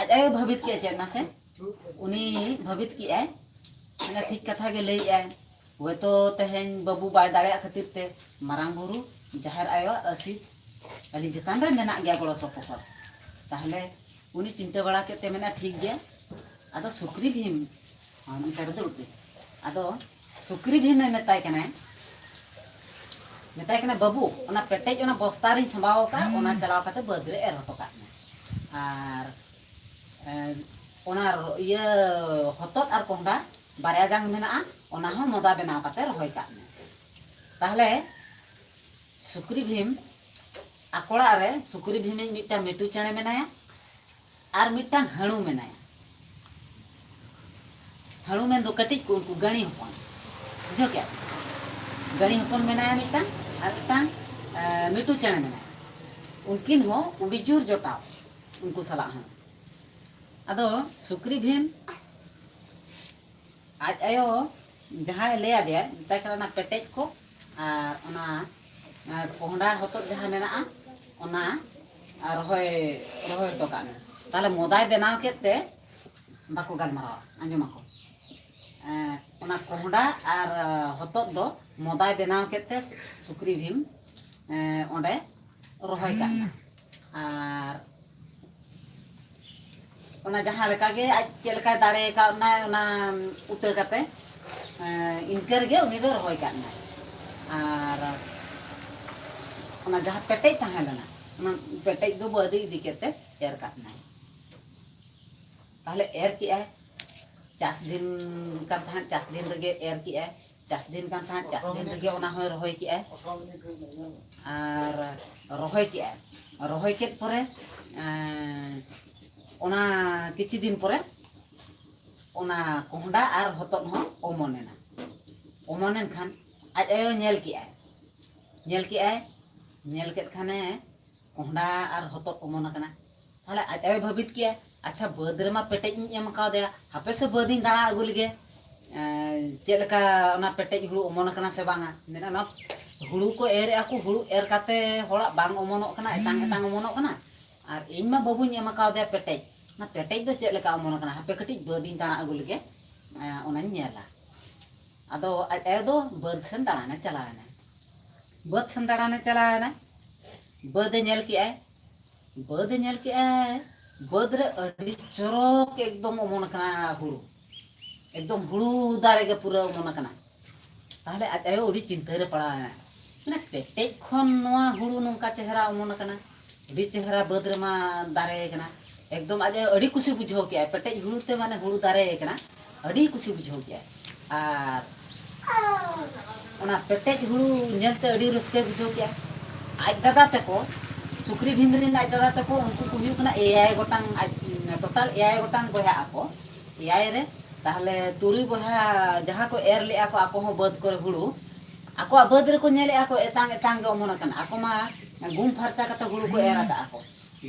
ᱟᱡ ᱟᱭᱳ ᱵᱷᱟᱹᱵᱤᱛ ᱠᱮᱫᱼᱟ ᱪᱮᱫ ᱢᱟᱥᱮ? ᱩᱱᱤ ᱵᱷᱟᱹᱵᱤᱛ ᱠᱮᱜᱼᱟᱭ, ᱢᱮᱱᱟ, "ᱴᱷᱤᱠ ᱠᱟᱛᱷᱟ ᱜᱮ ᱞᱟᱹᱭᱮᱜᱼᱟᱭ, ᱦᱚᱭᱛᱳ ᱛᱮᱦᱮᱧ ᱵᱟᱹᱵᱩ ᱵᱟᱭ ᱫᱟᱲᱮᱭᱟᱜ ᱠᱷᱟᱹᱛᱤᱨ ᱛᱮ ᱢᱟᱨᱟᱝ ᱵᱩᱨᱩ, ᱡᱟᱦᱮᱨ ᱟᱭᱳᱣᱟᱜ ᱟᱹᱥᱤ ᱟᱹᱞᱤᱧ ᱪᱮᱛᱟᱱ ᱨᱮ ᱢᱮᱱᱟᱜ ᱜᱮᱭᱟ ᱜᱚᱲᱚ ᱥᱚᱯᱚᱦᱚᱫ᱾" ᱛᱟᱦᱞᱮ ᱩᱱᱤ ᱪᱤᱱᱛᱟᱹ ᱵᱟᱲᱟ ᱠᱮᱫ ᱛᱮ ᱢᱮᱱᱟ, "ᱴᱷᱤᱠ ᱜᱮᱭᱟ, ᱟᱫᱚ ᱥᱩᱠᱨᱤ ᱵᱷᱤᱢ, ᱟᱢ ᱚᱱᱛᱮ ᱨᱮ ᱫᱩᱲᱩᱵ ᱢᱮ, ᱟᱫᱚ ᱥᱩᱠᱨᱤ ᱵᱷᱤᱢᱮ ᱢᱮᱛᱟᱭ ᱠᱟᱱᱟᱭ, ᱢᱮᱛᱟᱭ ᱠᱟᱱᱟ, 'ᱵᱟᱹᱵᱩ, ᱚᱱᱟ ᱯᱮᱴᱮᱡ ᱚᱱᱟ ᱵᱚᱥᱛᱟ ᱨᱤᱧ ᱥᱟᱢᱵᱟᱣ ᱟᱠᱟᱫ, ᱚᱱᱟ ᱪᱟᱞᱟᱣ ᱠᱟᱛᱮ ᱵᱟᱹᱫᱽ ᱨᱮ ᱮᱨ ᱦᱚᱴᱚ ᱠᱟᱜ ᱢᱮ᱾ ᱟᱨ, ᱮ, ᱚᱱᱟ ᱨᱚ-, ᱤᱭᱟᱹ, ᱦᱚᱛᱚᱫ ᱟᱨ ᱠᱚᱸᱦᱰᱟ ᱵᱟᱨᱭᱟ ᱡᱟᱝ ᱢᱮᱱᱟᱜᱼᱟ, ᱚᱱᱟ ᱦᱚᱸ ᱢᱚᱫᱟ ᱵᱮᱱᱟᱣ ᱠᱟᱛᱮ ᱨᱚᱦᱚᱭ ᱠᱟᱜ ᱢᱮ᱾ ᱛᱟᱦᱞᱮ ᱥᱩᱠᱨᱤ ᱵᱷᱤᱢ, ᱟᱠᱚ ᱚᱲᱟᱜ ᱨᱮ ᱥᱩᱠᱨᱤ ᱵᱷᱤᱢᱤᱡ ᱢᱤᱫᱴᱟᱝ ᱢᱤᱴᱩ ᱪᱮᱬᱮ ᱢᱮᱱᱟᱭᱟ ᱟᱨ ᱢᱤᱫᱴᱟᱝ ᱦᱟᱹᱬᱩ ᱢᱮᱱᱟᱭᱟ᱾ ᱦᱟᱹᱬᱩ ᱢᱮᱱ ᱫᱚ ᱠᱟᱹᱴᱤᱡ ᱠᱚ, ᱩᱱᱠᱩ ᱜᱟᱹᱲᱤ ᱦᱚᱯᱚᱱ, ᱵᱩᱡᱷᱟᱹᱣ ᱠᱮᱜᱼᱟ? ᱜᱟᱹᱲᱤ ᱦᱚᱯᱚᱱ ᱢᱮᱱᱟᱭᱟ ᱢᱤᱫᱴᱟᱝ ᱟᱨ ᱢᱤᱫᱴᱟᱝ ᱮ, ᱢᱤᱴᱩ ᱪᱮᱬᱮ ᱢᱮᱱᱟᱭᱟ᱾ ᱩᱱᱠᱤᱱ ᱦᱚᱸ ᱟᱹᱰᱤ ᱡᱳᱨ ᱡᱚᱴᱟᱣ ᱩᱱᱠᱩ ᱥᱟᱞᱟᱜ ᱦᱚᱸ᱾ ᱟᱫᱚ ᱥᱩᱠᱨᱤ ᱵᱷᱤᱢ ᱟᱡ ᱟᱭᱳ ᱡᱟᱦᱟᱸᱭ ᱞᱟᱹᱭ ᱟᱫᱮᱭᱟ, ᱢᱮᱛᱟᱭ ᱠᱟᱱᱟ, "ᱚᱱᱟ ᱯᱮᱴᱮᱡ ᱠᱚ ᱟᱨ ᱚᱱᱟ, ᱟᱨ ᱠᱚᱸᱦᱰᱟ ᱦᱚᱛᱚᱫ ᱡᱟᱦᱟᱸ ᱢᱮᱱᱟᱜᱼᱟ, ᱚᱱᱟ ᱨᱚᱦᱚᱭ, ᱨᱚᱦᱚᱭ ᱦᱚᱴᱚ ᱠᱟᱜ ᱢᱮ᱾" ᱛᱟᱦᱞᱮ ᱢᱚᱫᱟᱭ ᱵᱮᱱᱟᱣ ᱠᱮᱫ ᱛᱮ, ᱵᱟᱠᱚ ᱜᱟᱞᱢᱟᱨᱟᱣᱟ, ᱟᱸᱡᱚᱢᱟᱠᱚ᱾ ᱮᱸ, ᱚᱱᱟ ᱠᱚᱸᱦᱰᱟ ᱟᱨ ᱦᱚᱛᱚᱫ ᱫᱚ ᱢᱚᱫᱟᱭ ᱵᱮᱱᱟᱣ ᱠᱮᱫ ᱛᱮ ᱥᱩᱠᱨᱤ ᱵᱷᱤᱢ, ᱮᱸ, ᱚᱸᱰᱮ ᱨᱚᱦᱚᱭ ᱠᱟᱜ ᱢᱮ᱾ ᱟᱨ ᱚᱱᱟ ᱡᱟᱦᱟᱸ ᱞᱮᱠᱟ ᱜᱮ ᱟᱡ ᱪᱮᱫ ᱞᱮᱠᱟᱭ ᱫᱟᱲᱮ ᱠᱟᱣᱱᱟᱭ, ᱚᱱᱟ ᱩᱴᱟᱹ ᱠᱟᱛᱮ, ᱮᱸ, ᱤᱱᱠᱟᱹ ᱨᱮᱜᱮ ᱩᱱᱤ ᱫᱚ ᱨᱚᱦᱚᱭ ᱠᱟᱜ ᱢᱮ᱾ ᱟᱨ ᱚᱱᱟ ᱡᱟᱦᱟᱸ ᱯᱮᱴᱮᱡ ᱛᱟᱦᱮᱸ ᱞᱮᱱᱟ, ᱚᱱᱟ ᱯᱮᱴᱮᱡ ᱫᱚ ᱵᱟᱹᱫᱤ ᱤᱫᱤ ᱠᱟᱛᱮ ᱮᱨ ᱠᱟᱜ ᱢᱮ᱾ ᱛᱟᱦᱞᱮ ᱮᱨ ᱠᱮᱜᱼᱟᱭ, ᱪᱟᱥ ᱫᱤᱱ ᱠᱟᱱ ᱛᱟᱦᱮᱸᱫ, ᱪᱟᱥ ᱫᱤᱱ ᱨᱮᱜᱮ ᱮᱨ ᱠᱮᱜᱼᱟᱭ, ᱪᱟᱥ ᱫᱤᱱ ᱠᱟᱱ ᱛᱟᱦᱮᱸᱫ, ᱪᱟᱥ ᱫᱤᱱ ᱨᱮᱜᱮ ᱚᱱᱟ ᱦᱚᱸᱭ ᱨᱚᱦᱚᱭ ᱠᱮᱜᱼᱟᱭ᱾ ᱟᱨ ᱨᱚᱦᱚᱭ ᱠᱮᱜᱼᱟᱭ, ᱨᱚᱦᱚᱭ ᱠᱮᱫ ᱯᱚᱨᱮ, ᱮᱸ, ᱚᱱᱟ ᱠᱤᱪᱷᱩ ᱫᱤᱱ ᱯᱚᱨᱮ ᱚᱱᱟ ᱠᱚᱸᱦᱰᱟ ᱟᱨ ᱦᱚᱛᱚᱫ ᱦᱚᱸ ᱚᱢᱚᱱ ᱮᱱᱟ᱾ ᱚᱢᱚᱱ ᱮᱱ ᱠᱷᱟᱱ ᱟᱡ ᱟᱭᱳ ᱧᱮᱞ ᱠᱮᱜᱼᱟᱭ, ᱧᱮᱞ ᱠᱮᱜᱼᱟᱭ, ᱧᱮᱞ ᱠᱮᱫ ᱠᱷᱟᱱᱮ ᱠᱚᱸᱦᱰᱟ ᱟᱨ ᱦᱚᱛᱚᱫ ᱚᱢᱚᱱ ᱟᱠᱟᱱᱟ᱾ ᱛᱟᱦᱞᱮ ᱟᱡ ᱟᱭᱳᱭ ᱵᱷᱟᱹᱵᱤᱛ ᱠᱮᱜᱼᱟ, "ᱟᱪᱪᱷᱟ, ᱵᱟᱹᱫᱽ ᱨᱮᱢᱟ ᱯᱮᱴᱮᱡ ᱤᱧ ᱮᱢ ᱠᱟᱣᱫᱮᱭᱟ, ᱦᱟᱯᱮ ᱥᱮ ᱵᱟᱹᱫᱽ ᱤᱧ ᱫᱟᱬᱟ ᱟᱹᱜᱩ ᱞᱮᱜᱮ, ᱮᱸ, ᱪᱮᱫ ᱞᱮᱠᱟ ᱚᱱᱟ ᱯᱮᱴᱮᱡ ᱦᱩᱲᱩ ᱚᱢᱚᱱ ᱟᱠᱟᱱᱟ ᱥᱮ ᱵᱟᱝᱟ?" ᱢᱮᱱᱟ, "ᱚᱱᱟ ᱦᱩᱲᱩ ᱠᱚ ᱮᱨᱮᱜᱼᱟ ᱠᱚ, ᱦᱩᱲᱩ ᱮᱨ ᱠᱟᱛᱮ ᱦᱚᱲᱟᱜ ᱵᱟᱝ ᱚᱢᱚᱱᱚᱜ ᱠᱟᱱᱟ, ᱮᱛᱟᱝ ᱮᱛᱟᱝ ᱚᱢᱚᱱᱚᱜ ᱠᱟᱱᱟ, ᱟᱨ ᱤᱧ ᱢᱟ ᱵᱟᱹᱵᱩᱧ ᱮᱢ ᱠᱟᱣᱫᱮᱭᱟ ᱯᱮᱴᱮᱡ, ᱚᱱᱟ ᱯᱮᱴᱮᱡ ᱫᱚ ᱪᱮᱫ ᱞᱮᱠᱟ ᱚᱢᱚᱱ ᱟᱠᱟᱱᱟ, ᱦᱟᱯᱮ ᱠᱟᱹᱴᱤᱡ ᱵᱟᱹᱫᱽ ᱤᱧ ᱫᱟᱬᱟ ᱟᱹᱜᱩ ᱞᱮᱜᱮ, ᱮᱸ, ᱚᱱᱟᱧ ᱧᱮᱞᱟ᱾" ᱟᱫᱚ ᱟᱡ ᱟᱭᱳ ᱫᱚ ᱵᱟᱹᱫᱽ ᱥᱮᱱ ᱫᱟᱬᱟᱱᱮ ᱪᱟᱞᱟᱣ ᱮᱱᱟ᱾ ᱵᱟᱹᱫᱽ ᱥᱮᱸᱫᱽᱨᱟ ᱱᱮ ᱪᱟᱞᱟᱣ ᱮᱱᱟᱭ᱾ ᱵᱟᱹᱫᱽ ᱮ ᱧᱮᱞ ᱠᱮᱜᱼᱟᱭ, ᱵᱟᱹᱫᱽ ᱮ ᱧᱮᱞ ᱠᱮᱜᱼᱟᱭ, ᱵᱟᱹᱫᱽ ᱨᱮ ᱟᱹᱰᱤ ᱪᱚᱨᱚᱠ ᱮᱠᱫᱚᱢ ᱚᱢᱚᱱ ᱟᱠᱟᱱᱟ ᱦᱩᱲᱩ, ᱮᱠᱫᱚᱢ ᱦᱩᱲᱩ ᱫᱟᱨᱮ ᱜᱮ ᱯᱩᱨᱟᱹ ᱚᱢᱚᱱ ᱟᱠᱟᱱᱟ᱾ ᱛᱟᱦᱞᱮ ᱟᱡ ᱟᱭᱳ ᱟᱹᱰᱤ ᱪᱤᱱᱛᱟᱹ ᱨᱮ ᱯᱟᱲᱟᱣ ᱮᱱᱟ, ᱢᱟᱱᱮ, ᱯᱮᱴᱮᱡ ᱠᱷᱚᱱ ᱱᱚᱣᱟ ᱦᱩᱲᱩ ᱱᱚᱝᱠᱟ ᱪᱮᱦᱨᱟ ᱚᱢᱚᱱ ᱟᱠᱟᱱᱟ, ᱟᱹᱰᱤ ᱪᱮᱦᱨᱟ ᱵᱟᱹᱫᱽ ᱨᱮᱢᱟ ᱫᱟᱨᱮ ᱟᱠᱟᱱᱟ, ᱮᱠᱫᱚᱢ ᱟᱡ ᱟᱭᱳ ᱟᱹᱰᱤ ᱠᱩᱥᱤ ᱵᱩᱡᱷᱟᱹᱣ ᱠᱮᱜᱼᱟᱭ, ᱯᱮᱴᱮᱡ ᱦᱩᱲᱩ ᱛᱮ, ᱢᱟᱱᱮ, ᱦᱩᱲᱩ ᱫᱟᱨᱮ ᱟᱠᱟᱱᱟ, ᱟᱹᱰᱤ ᱠᱩᱥᱤ ᱵᱩᱡᱷᱟᱹᱣ ᱠᱮᱜᱼᱟᱭ᱾ ᱟᱨ ᱚᱱᱟ ᱯᱮᱴᱮᱡ ᱦᱩᱲᱩ ᱧᱮᱞᱛᱮ ᱟᱹᱰᱤ ᱨᱟᱹᱥᱠᱟᱹᱭ ᱵᱩᱡᱷᱟᱹᱣ ᱠᱮᱜᱼᱟ᱾ ᱟᱡ ᱫᱟᱫᱟ ᱛᱟᱠᱚ, ᱥᱩᱠᱨᱤ ᱵᱷᱤᱢ ᱨᱮᱱ ᱟᱡ ᱫᱟᱫᱟ ᱛᱟᱠᱚ, ᱩᱱᱠᱩ ᱠᱚ ᱦᱩᱭᱩᱜ ᱠᱟᱱᱟ ᱮᱭᱟᱭ ᱜᱚᱴᱟᱝ, ᱟᱡ ᱴᱳᱴᱟᱞ ᱮᱭᱟᱭ ᱜᱚᱴᱟᱝ ᱵᱚᱭᱦᱟᱜ ᱟᱠᱚ᱾ ᱮᱭᱟᱭ ᱨᱮ ᱛᱟᱦᱞᱮ ᱛᱩᱨᱩᱭ ᱵᱚᱭᱦᱟ ᱡᱟᱦᱟᱸ ᱠᱚ ᱮᱨ ᱞᱮᱜᱼᱟ ᱠᱚ ᱟᱠᱚ ᱦᱚᱸ ᱵᱟᱹᱫᱽ ᱠᱚᱨᱮ ᱦᱩᱲᱩ, ᱟᱠᱚᱣᱟᱜ ᱵᱟᱹᱫᱽ ᱨᱮᱠᱚ ᱧᱮᱞᱮᱜᱼᱟ ᱠᱚ ᱮᱛᱟᱝ ᱮᱛᱟᱝ ᱜᱮ ᱚᱢᱚᱱ ᱟᱠᱟᱱᱟ᱾ ᱟᱠᱚ ᱢᱟ ᱜᱩᱢ ᱯᱷᱟᱨᱪᱟ ᱠᱟᱛᱮ ᱦᱩᱲᱩ ᱠᱚ ᱮᱨ ᱟᱠᱟᱜᱼᱟ ᱠᱚ᱾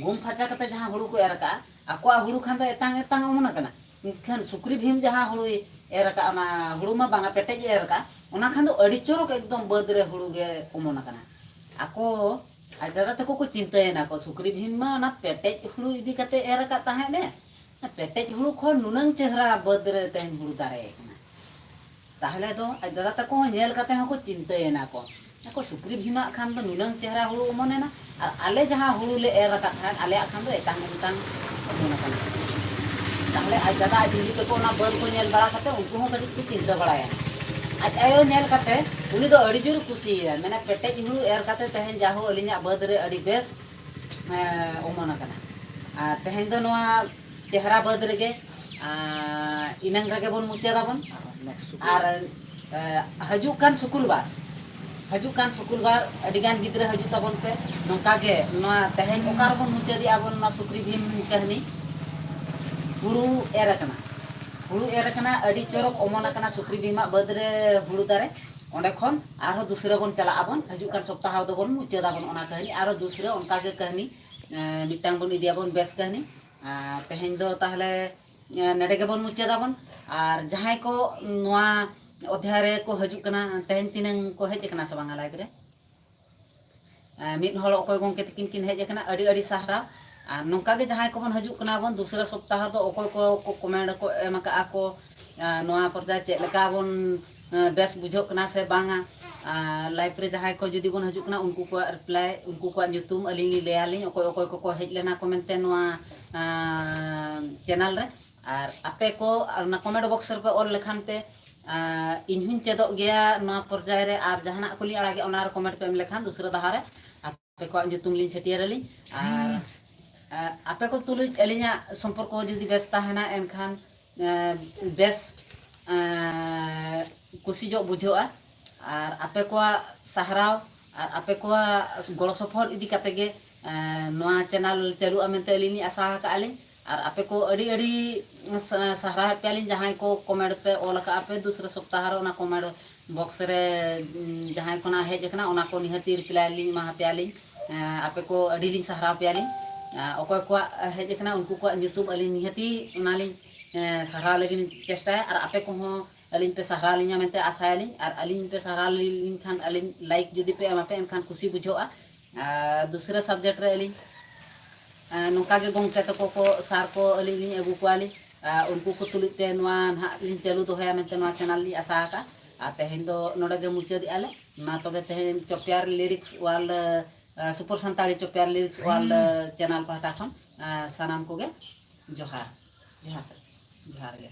ᱜᱩᱢ ᱯᱷᱟᱨᱪᱟ ᱠᱟᱛᱮ ᱡᱟᱦᱟᱸ ᱦᱩᱲᱩ ᱠᱚ ᱮᱨ ᱟᱠᱟᱜᱼᱟ, ᱟᱠᱚᱣᱟᱜ ᱦᱩᱲᱩ ᱠᱷᱟᱱ ᱫᱚ ᱮᱛᱟᱝ ᱮᱛᱟᱝ ᱚᱢᱚᱱ ᱟᱠᱟᱱᱟ᱾ ᱮᱱᱠᱷᱟᱱ ᱥᱩᱠᱨᱤ ᱵᱷᱤᱢ ᱡᱟᱦᱟᱸ ᱦᱩᱲᱩᱭ ᱮᱨ ᱟᱠᱟᱜᱼᱟ, ᱚᱱᱟ ᱦᱩᱲᱩ ᱢᱟ ᱵᱟᱝᱟ, ᱯᱮᱴᱮᱡ ᱮ ᱮᱨ ᱟᱠᱟᱜᱼᱟ, ᱚᱱᱟ ᱠᱷᱟᱱ ᱫᱚ ᱟᱹᱰᱤ ᱪᱚᱨᱚᱠ ᱮᱠᱫᱚᱢ ᱵᱟᱹᱫᱽ ᱨᱮ ᱦᱩᱲᱩ ᱜᱮ ᱚᱢᱚᱱ ᱟᱠᱟᱱᱟ᱾ ᱟᱠᱚ ᱟᱡ ᱫᱟᱫᱟ ᱛᱟᱠᱚ ᱠᱚ ᱪᱤᱱᱛᱟᱹᱭᱮᱱᱟ ᱠᱚ, ᱥᱩᱠᱨᱤ ᱵᱷᱤᱢ ᱢᱟ ᱚᱱᱟ ᱯᱮᱴᱮᱡ ᱦᱩᱲᱩ ᱤᱫᱤ ᱠᱟᱛᱮ ᱮᱨ ᱟᱠᱟᱫ ᱛᱟᱦᱮᱸᱫ ᱮ, ᱯᱮᱴᱮᱡ ᱦᱩᱲᱩ ᱠᱷᱚᱱ ᱱᱩᱱᱟᱹᱝ ᱪᱮᱦᱨᱟ ᱵᱟᱹᱫᱽ ᱨᱮ ᱛᱮᱦᱮᱧ ᱦᱩᱲᱩ ᱫᱟᱨᱮ ᱟᱠᱟᱱᱟ᱾ ᱛᱟᱦᱞᱮ ᱫᱚ ᱟᱡ ᱫᱟᱫᱟ ᱛᱟᱠᱚ ᱦᱚᱸ ᱧᱮᱞ ᱠᱟᱛᱮ ᱦᱚᱸᱠᱚ ᱪᱤᱱᱛᱟᱹᱭᱮᱱᱟ ᱠᱚ, ᱟᱠᱚ ᱥᱩᱠᱨᱤ ᱵᱷᱤᱢᱟᱜ ᱠᱷᱟᱱ ᱫᱚ ᱱᱩᱱᱟᱹᱝ ᱪᱮᱦᱨᱟ ᱦᱩᱲᱩ ᱚᱢᱚᱱᱮᱱᱟ, ᱟᱨ ᱟᱞᱮ ᱡᱟᱦᱟᱸ ᱦᱩᱲᱩ ᱞᱮ ᱮᱨ ᱟᱠᱟᱫ ᱛᱟᱦᱮᱸᱫ, ᱟᱞᱮᱭᱟᱜ ᱠᱷᱟᱱ ᱫᱚ ᱮᱛᱟᱝ ᱮᱛᱟᱝ ᱚᱢᱚᱱ ᱟᱠᱟᱱᱟ᱾ ᱛᱟᱦᱞᱮ ᱟᱡ ᱫᱟᱫᱟ ᱟᱡ ᱦᱤᱞᱤ ᱛᱟᱠᱚ ᱚᱱᱟ ᱵᱟᱹᱫᱽ ᱠᱚ ᱧᱮᱞ ᱵᱟᱲᱟ ᱠᱟᱛᱮ ᱩᱱᱠᱩ ᱦᱚᱸ ᱠᱟᱹᱴᱤᱡ ᱠᱚ ᱪᱤᱱᱛᱟᱹ ᱵᱟᱲᱟᱭᱟ᱾ ᱟᱡ ᱟᱭᱳ ᱧᱮᱞ ᱠᱟᱛᱮ ᱩᱱᱤ ᱫᱚ ᱟᱹᱰᱤ ᱡᱳᱨ ᱠᱩᱥᱤᱭᱮᱱᱟ, ᱢᱮᱱᱟ, ᱯᱮᱴᱮᱡ ᱦᱩᱲᱩ ᱮᱨ ᱠᱟᱛᱮ ᱛᱮᱦᱮᱧ ᱡᱟᱦᱳ ᱟᱹᱞᱤᱧᱟᱜ ᱵᱟᱹᱫᱽ ᱨᱮ ᱟᱹᱰᱤ ᱵᱮᱥ ᱮᱸ, ᱚᱢᱚᱱ ᱟᱠᱟᱱᱟ᱾ ᱟᱨ ᱛᱮᱦᱮᱧ ᱫᱚ ᱱᱚᱣᱟ ᱪᱮᱦᱨᱟ ᱵᱟᱹᱫᱽ ᱨᱮᱜᱮ, ᱟᱨ ᱤᱱᱟᱹᱝ ᱨᱮᱜᱮ ᱵᱚᱱ ᱢᱩᱪᱟᱹᱫᱟᱵᱚᱱ᱾ ᱟᱨ ᱮᱸ, ᱦᱤᱡᱩᱜ ᱠᱟᱱ ᱥᱩᱠᱩᱞᱵᱟᱨ, ᱦᱤᱡᱩᱜ ᱠᱟᱱ ᱥᱩᱠᱩᱞᱵᱟᱨ ᱟᱹᱰᱤᱜᱟᱱ ᱜᱤᱫᱽᱨᱟᱹ ᱦᱤᱡᱩᱜ ᱛᱟᱵᱚᱱ ᱯᱮ᱾ ᱱᱚᱝᱠᱟ ᱜᱮ ᱱᱚᱣᱟ ᱛᱮᱦᱮᱧ ᱚᱠᱟ ᱨᱮᱵᱚᱱ ᱢᱩᱪᱟᱹᱫᱮᱜᱼᱟ ᱵᱚᱱ ᱱᱚᱣᱟ ᱥᱩᱠᱨᱤ ᱵᱷᱤᱢ ᱠᱟᱹᱦᱱᱤ? ᱦᱩᱲᱩ ᱮᱨ ᱟᱠᱟᱱᱟ, ᱦᱩᱲᱩ ᱮᱨ ᱟᱠᱟᱱᱟ, ᱟᱹᱰᱤ ᱪᱚᱨᱚᱠ ᱚᱢᱚᱱ ᱟᱠᱟᱱᱟ ᱥᱩᱠᱨᱤ ᱵᱷᱤᱢᱟᱜ ᱵᱟᱹᱫᱽ ᱨᱮ ᱦᱩᱲᱩ ᱫᱟᱨᱮ᱾ ᱚᱸᱰᱮ ᱠᱷᱚᱱ ᱟᱨᱦᱚᱸ ᱫᱩᱥᱨᱟᱹ ᱵᱚᱱ ᱪᱟᱞᱟᱜ ᱟᱵᱚᱱ, ᱦᱤᱡᱩᱜ ᱠᱟᱱ ᱥᱚᱯᱛᱟᱦᱚ ᱫᱚᱵᱚᱱ ᱢᱩᱪᱟᱹᱫᱟᱵᱚᱱ ᱚᱱᱟ ᱠᱟᱹᱦᱱᱤ᱾ ᱟᱨᱦᱚᱸ ᱫᱩᱥᱨᱟᱹ ᱚᱱᱠᱟ ᱜᱮ ᱠᱟᱹᱦᱱᱤ ᱮᱸ, ᱢᱤᱫᱴᱟᱝ ᱵᱚᱱ ᱤᱫᱤᱭᱟᱵᱚᱱ ᱵᱮᱥ ᱠᱟᱹᱦᱱᱤ᱾ ᱟᱨ ᱛᱮᱦᱮᱧ ᱫᱚ ᱛᱟᱦᱞᱮ, ᱮᱸ, ᱱᱚᱰᱮ ᱜᱮᱵᱚᱱ ᱢᱩᱪᱟᱹᱫᱟᱵᱚᱱ᱾ ᱟᱨ ᱡᱟᱦᱟᱸᱭ ᱠᱚ ᱱᱚᱣᱟ ᱚᱫᱷᱭᱟᱭ ᱨᱮ ᱠᱚ ᱦᱤᱡᱩᱜ ᱠᱟᱱᱟ, ᱛᱮᱦᱮᱧ ᱛᱤᱱᱟᱹᱝ ᱠᱚ ᱦᱮᱡ ᱟᱠᱟᱱᱟ ᱥᱮ ᱵᱟᱝᱟ ᱞᱟᱭᱤᱵᱷ ᱨᱮ? ᱮᱸ, ᱢᱤᱫ ᱦᱚᱲ ᱚᱠᱚᱭ ᱜᱚᱢᱠᱮ ᱛᱤᱠᱤᱱ ᱠᱤᱱ ᱦᱮᱡ ᱟᱠᱟᱱᱟ, ᱟᱹᱰᱤ ᱟᱹᱰᱤ ᱥᱟᱨᱦᱟᱣ᱾ ᱟᱨ ᱱᱚᱝᱠᱟ ᱜᱮ ᱡᱟᱦᱟᱸᱭ ᱠᱚᱵᱚᱱ ᱦᱤᱡᱩᱜ ᱠᱟᱱᱟ ᱵᱚᱱ ᱫᱩᱥᱨᱟᱹ ᱥᱚᱯᱛᱟᱦᱚ ᱫᱚ ᱚᱠᱚᱭ ᱠᱚ ᱠᱚ ᱠᱚᱢᱮᱱᱴ ᱠᱚ ᱮᱢ ᱟᱠᱟᱫᱼᱟ ᱠᱚ, ᱮᱸ, ᱱᱚᱣᱟ ᱯᱚᱨᱡᱟᱭ ᱪᱮᱫ ᱞᱮᱠᱟ ᱵᱚᱱ, ᱮᱸ, ᱵᱮᱥ ᱵᱩᱡᱷᱟᱹᱜ ᱠᱟᱱᱟ ᱥᱮ ᱵᱟᱝᱟ᱾ ᱟᱨ ᱞᱟᱭᱤᱵᱷ ᱨᱮ ᱡᱟᱦᱟᱸᱭ ᱠᱚ ᱡᱩᱫᱤ ᱵᱚᱱ ᱦᱤᱡᱩᱜ ᱠᱟᱱᱟ, ᱩᱱᱠᱩ ᱠᱚᱣᱟᱜ ᱨᱤᱯᱞᱟᱭ, ᱩᱱᱠᱩ ᱠᱚᱣᱟᱜ ᱧᱩᱛᱩᱢ ᱟᱹᱞᱤᱧ ᱞᱤᱧ ᱞᱟᱹᱭᱟᱞᱤᱧ, ᱚᱠᱚᱭ ᱚᱠᱚᱭ ᱠᱚᱠᱚ ᱦᱮᱡ ᱞᱮᱱᱟ ᱠᱚ ᱢᱮᱱᱛᱮ ᱱᱚᱣᱟ, ᱟᱸ, ᱪᱮᱱᱮᱞ ᱨᱮ᱾ ᱟᱨ ᱟᱯᱮ ᱠᱚ ᱚᱱᱟ ᱠᱚᱢᱮᱱᱴ ᱵᱚᱠᱥ ᱨᱮᱯᱮ ᱚᱞ ᱞᱮᱠᱷᱟᱱ ᱯᱮ, ᱟᱸ, ᱤᱧ ᱦᱚᱸᱧ ᱪᱮᱫᱚᱜ ᱜᱮᱭᱟ ᱱᱚᱣᱟ ᱯᱚᱨᱡᱟᱭ ᱨᱮ᱾ ᱟᱨ ᱡᱟᱦᱟᱱᱟᱜ ᱠᱚᱞᱤᱧ ᱟᱲᱟᱜᱮᱜᱼᱟ, ᱚᱱᱟ ᱨᱮ ᱠᱚᱢᱮᱱᱴ ᱯᱮ ᱮᱢ ᱞᱮᱠᱷᱟᱱ ᱫᱩᱥᱨᱟᱹ ᱫᱷᱟᱣ ᱨᱮ ᱟᱯᱮ ᱠᱚᱣᱟᱜ ᱧᱩᱛᱩᱢ ᱞᱤᱧ ᱪᱷᱟᱹᱴᱭᱟᱹᱨ ᱟᱹᱞᱤᱧ᱾ ᱟᱨ, ᱟᱨ ᱟᱯᱮ ᱠᱚ ᱛᱩᱞᱩᱡ ᱟᱹᱞᱤᱧᱟᱜ ᱥᱚᱢᱯᱚᱨᱠᱚ ᱡᱩᱫᱤ ᱵᱮᱥ ᱛᱟᱦᱮᱱᱟ, ᱮᱱᱠᱷᱟᱱ, ᱮᱸ, ᱵᱮᱥ ᱮᱸ, ᱠᱩᱥᱤ ᱧᱚᱜ ᱵᱩᱡᱷᱟᱹᱜᱼᱟ᱾ ᱟᱨ ᱟᱯᱮ ᱠᱚᱣᱟᱜ ᱥᱟᱨᱦᱟᱣ ᱟᱨ ᱟᱯᱮ ᱠᱚᱣᱟᱜ ᱜᱚᱲᱚ ᱥᱚᱯᱚᱦᱚᱫ ᱤᱫᱤ ᱠᱟᱛᱮ ᱜᱮ, ᱮᱸ, ᱱᱚᱣᱟ ᱪᱮᱱᱮᱞ ᱪᱟᱹᱞᱩᱜᱼᱟ ᱢᱮᱱᱛᱮ ᱟᱹᱞᱤᱧ ᱞᱤᱧ ᱟᱥᱟ ᱟᱠᱟᱫᱼᱟ ᱞᱤᱧ᱾ ᱟᱨ ᱟᱯᱮ ᱠᱚ ᱟᱹᱰᱤ ᱟᱹᱰᱤ ᱥᱟ-, ᱥᱟᱨᱦᱟᱣᱮᱫ ᱯᱮᱭᱟᱞᱤᱧ, ᱡᱟᱦᱟᱸᱭ ᱠᱚ ᱠᱚᱢᱮᱱᱴ ᱯᱮ ᱚᱞ ᱟᱠᱟᱫᱼᱟ ᱯᱮ ᱫᱩᱥᱨᱟᱹ ᱥᱚᱯᱛᱟᱦᱚ ᱨᱮ, ᱚᱱᱟ ᱠᱚᱢᱮᱱᱴ ᱵᱚᱠᱥ ᱨᱮ, ᱩᱸ, ᱡᱟᱦᱟᱸᱭ ᱠᱷᱚᱱᱟᱜ ᱦᱮᱡ ᱟᱠᱟᱱᱟ, ᱚᱱᱟ ᱠᱚ ᱱᱤᱦᱟᱹᱛᱤ ᱨᱤᱯᱞᱟᱭ ᱞᱤᱧ ᱮᱢᱟ ᱯᱮᱭᱟᱞᱤᱧ᱾ ᱮᱸ, ᱟᱯᱮ ᱠᱚ ᱟᱹᱰᱤ ᱞᱤᱧ ᱥᱟᱨᱦᱟᱣ ᱯᱮᱭᱟᱞᱤᱧ᱾ ᱮᱸ, ᱚᱠᱚᱭ ᱠᱚᱣᱟᱜ ᱦᱮᱡ ᱟᱠᱟᱱᱟ, ᱩᱱᱠᱩ ᱠᱚᱣᱟᱜ ᱧᱩᱛᱩᱢ ᱟᱹᱞᱤᱧ ᱱᱤᱦᱟᱹᱛᱤ ᱚᱱᱟᱞᱤᱧ, ᱮᱸ, ᱥᱟᱨᱦᱟᱣ ᱞᱟᱹᱜᱤᱫ ᱞᱤᱧ ᱪᱮᱥᱴᱟᱭᱟ᱾ ᱟᱨ ᱟᱯᱮ ᱠᱚᱦᱚᱸ ᱟᱹᱞᱤᱧ ᱯᱮ ᱥᱟᱨᱦᱟᱣ ᱞᱤᱧᱟ ᱢᱮᱱᱛᱮ ᱟᱥᱟᱭᱟᱞᱤᱧ᱾ ᱟᱨ ᱟᱹᱞᱤᱧ ᱯᱮ ᱥᱟᱨᱦᱟᱣ ᱞᱤᱧ ᱠᱷᱟᱱ, ᱟᱹᱞᱤᱧ ᱞᱟᱭᱤᱠ ᱡᱩᱫᱤ ᱯᱮ ᱮᱢᱟ ᱯᱮ, ᱮᱱᱠᱷᱟᱱ ᱠᱩᱥᱤ ᱵᱩᱡᱷᱟᱹᱜᱼᱟ᱾ ᱟᱨ ᱫᱩᱥᱨᱟᱹ ᱥᱟᱵᱡᱮᱠᱴ ᱨᱮ ᱟᱹᱞᱤᱧ, ᱮᱸ, ᱱᱚᱝᱠᱟ ᱜᱮ ᱜᱚᱢᱠᱮ ᱛᱟᱠᱚ ᱠᱚ, ᱥᱟᱨ ᱠᱚ ᱟᱹᱞᱤᱧ ᱞᱤᱧ ᱟᱹᱜᱩ ᱠᱚᱣᱟᱞᱤᱧ᱾ ᱟᱨ ᱩᱱᱠᱩ ᱠᱚ ᱛᱩᱞᱩᱡ ᱛᱮ ᱱᱚᱣᱟ ᱱᱟᱦᱟᱜ ᱞᱤᱧ ᱪᱟᱹᱞᱩ ᱫᱚᱦᱚᱭᱟ ᱢᱮᱱᱛᱮ ᱱᱚᱣᱟ ᱪᱮᱱᱮᱞ ᱞᱤᱧ ᱟᱥᱟ ᱟᱠᱟᱫᱼᱟ᱾ ᱟᱨ ᱛᱮᱦᱮᱧ ᱫᱚ ᱱᱚᱰᱮ ᱜᱮ ᱢᱩᱪᱟᱹᱫᱮᱜᱼᱟ ᱞᱮ᱾ ᱢᱟ ᱛᱚᱵᱮ ᱛᱮᱦᱮᱧ ᱪᱚᱯᱮᱭᱟᱨ ᱞᱤᱨᱤᱠᱥ ᱣᱟᱨᱞᱰ, ᱮᱸ, ᱥᱩᱯᱟᱨ ᱥᱟᱱᱛᱟᱲᱤ ᱪᱚᱯᱮᱭᱟᱨ ᱞᱤᱨᱤᱠᱥ ᱣᱟᱨᱞᱰ ᱪᱮᱱᱮᱞ ᱯᱟᱦᱴᱟ ᱠᱷᱚᱱ, ᱮᱸ, ᱥᱟᱱᱟᱢ ᱠᱚᱜᱮ ᱡᱚᱦᱟᱨ, ᱡᱚᱦᱟᱨ, ᱡᱚᱦᱟᱨ ᱜᱮ᱾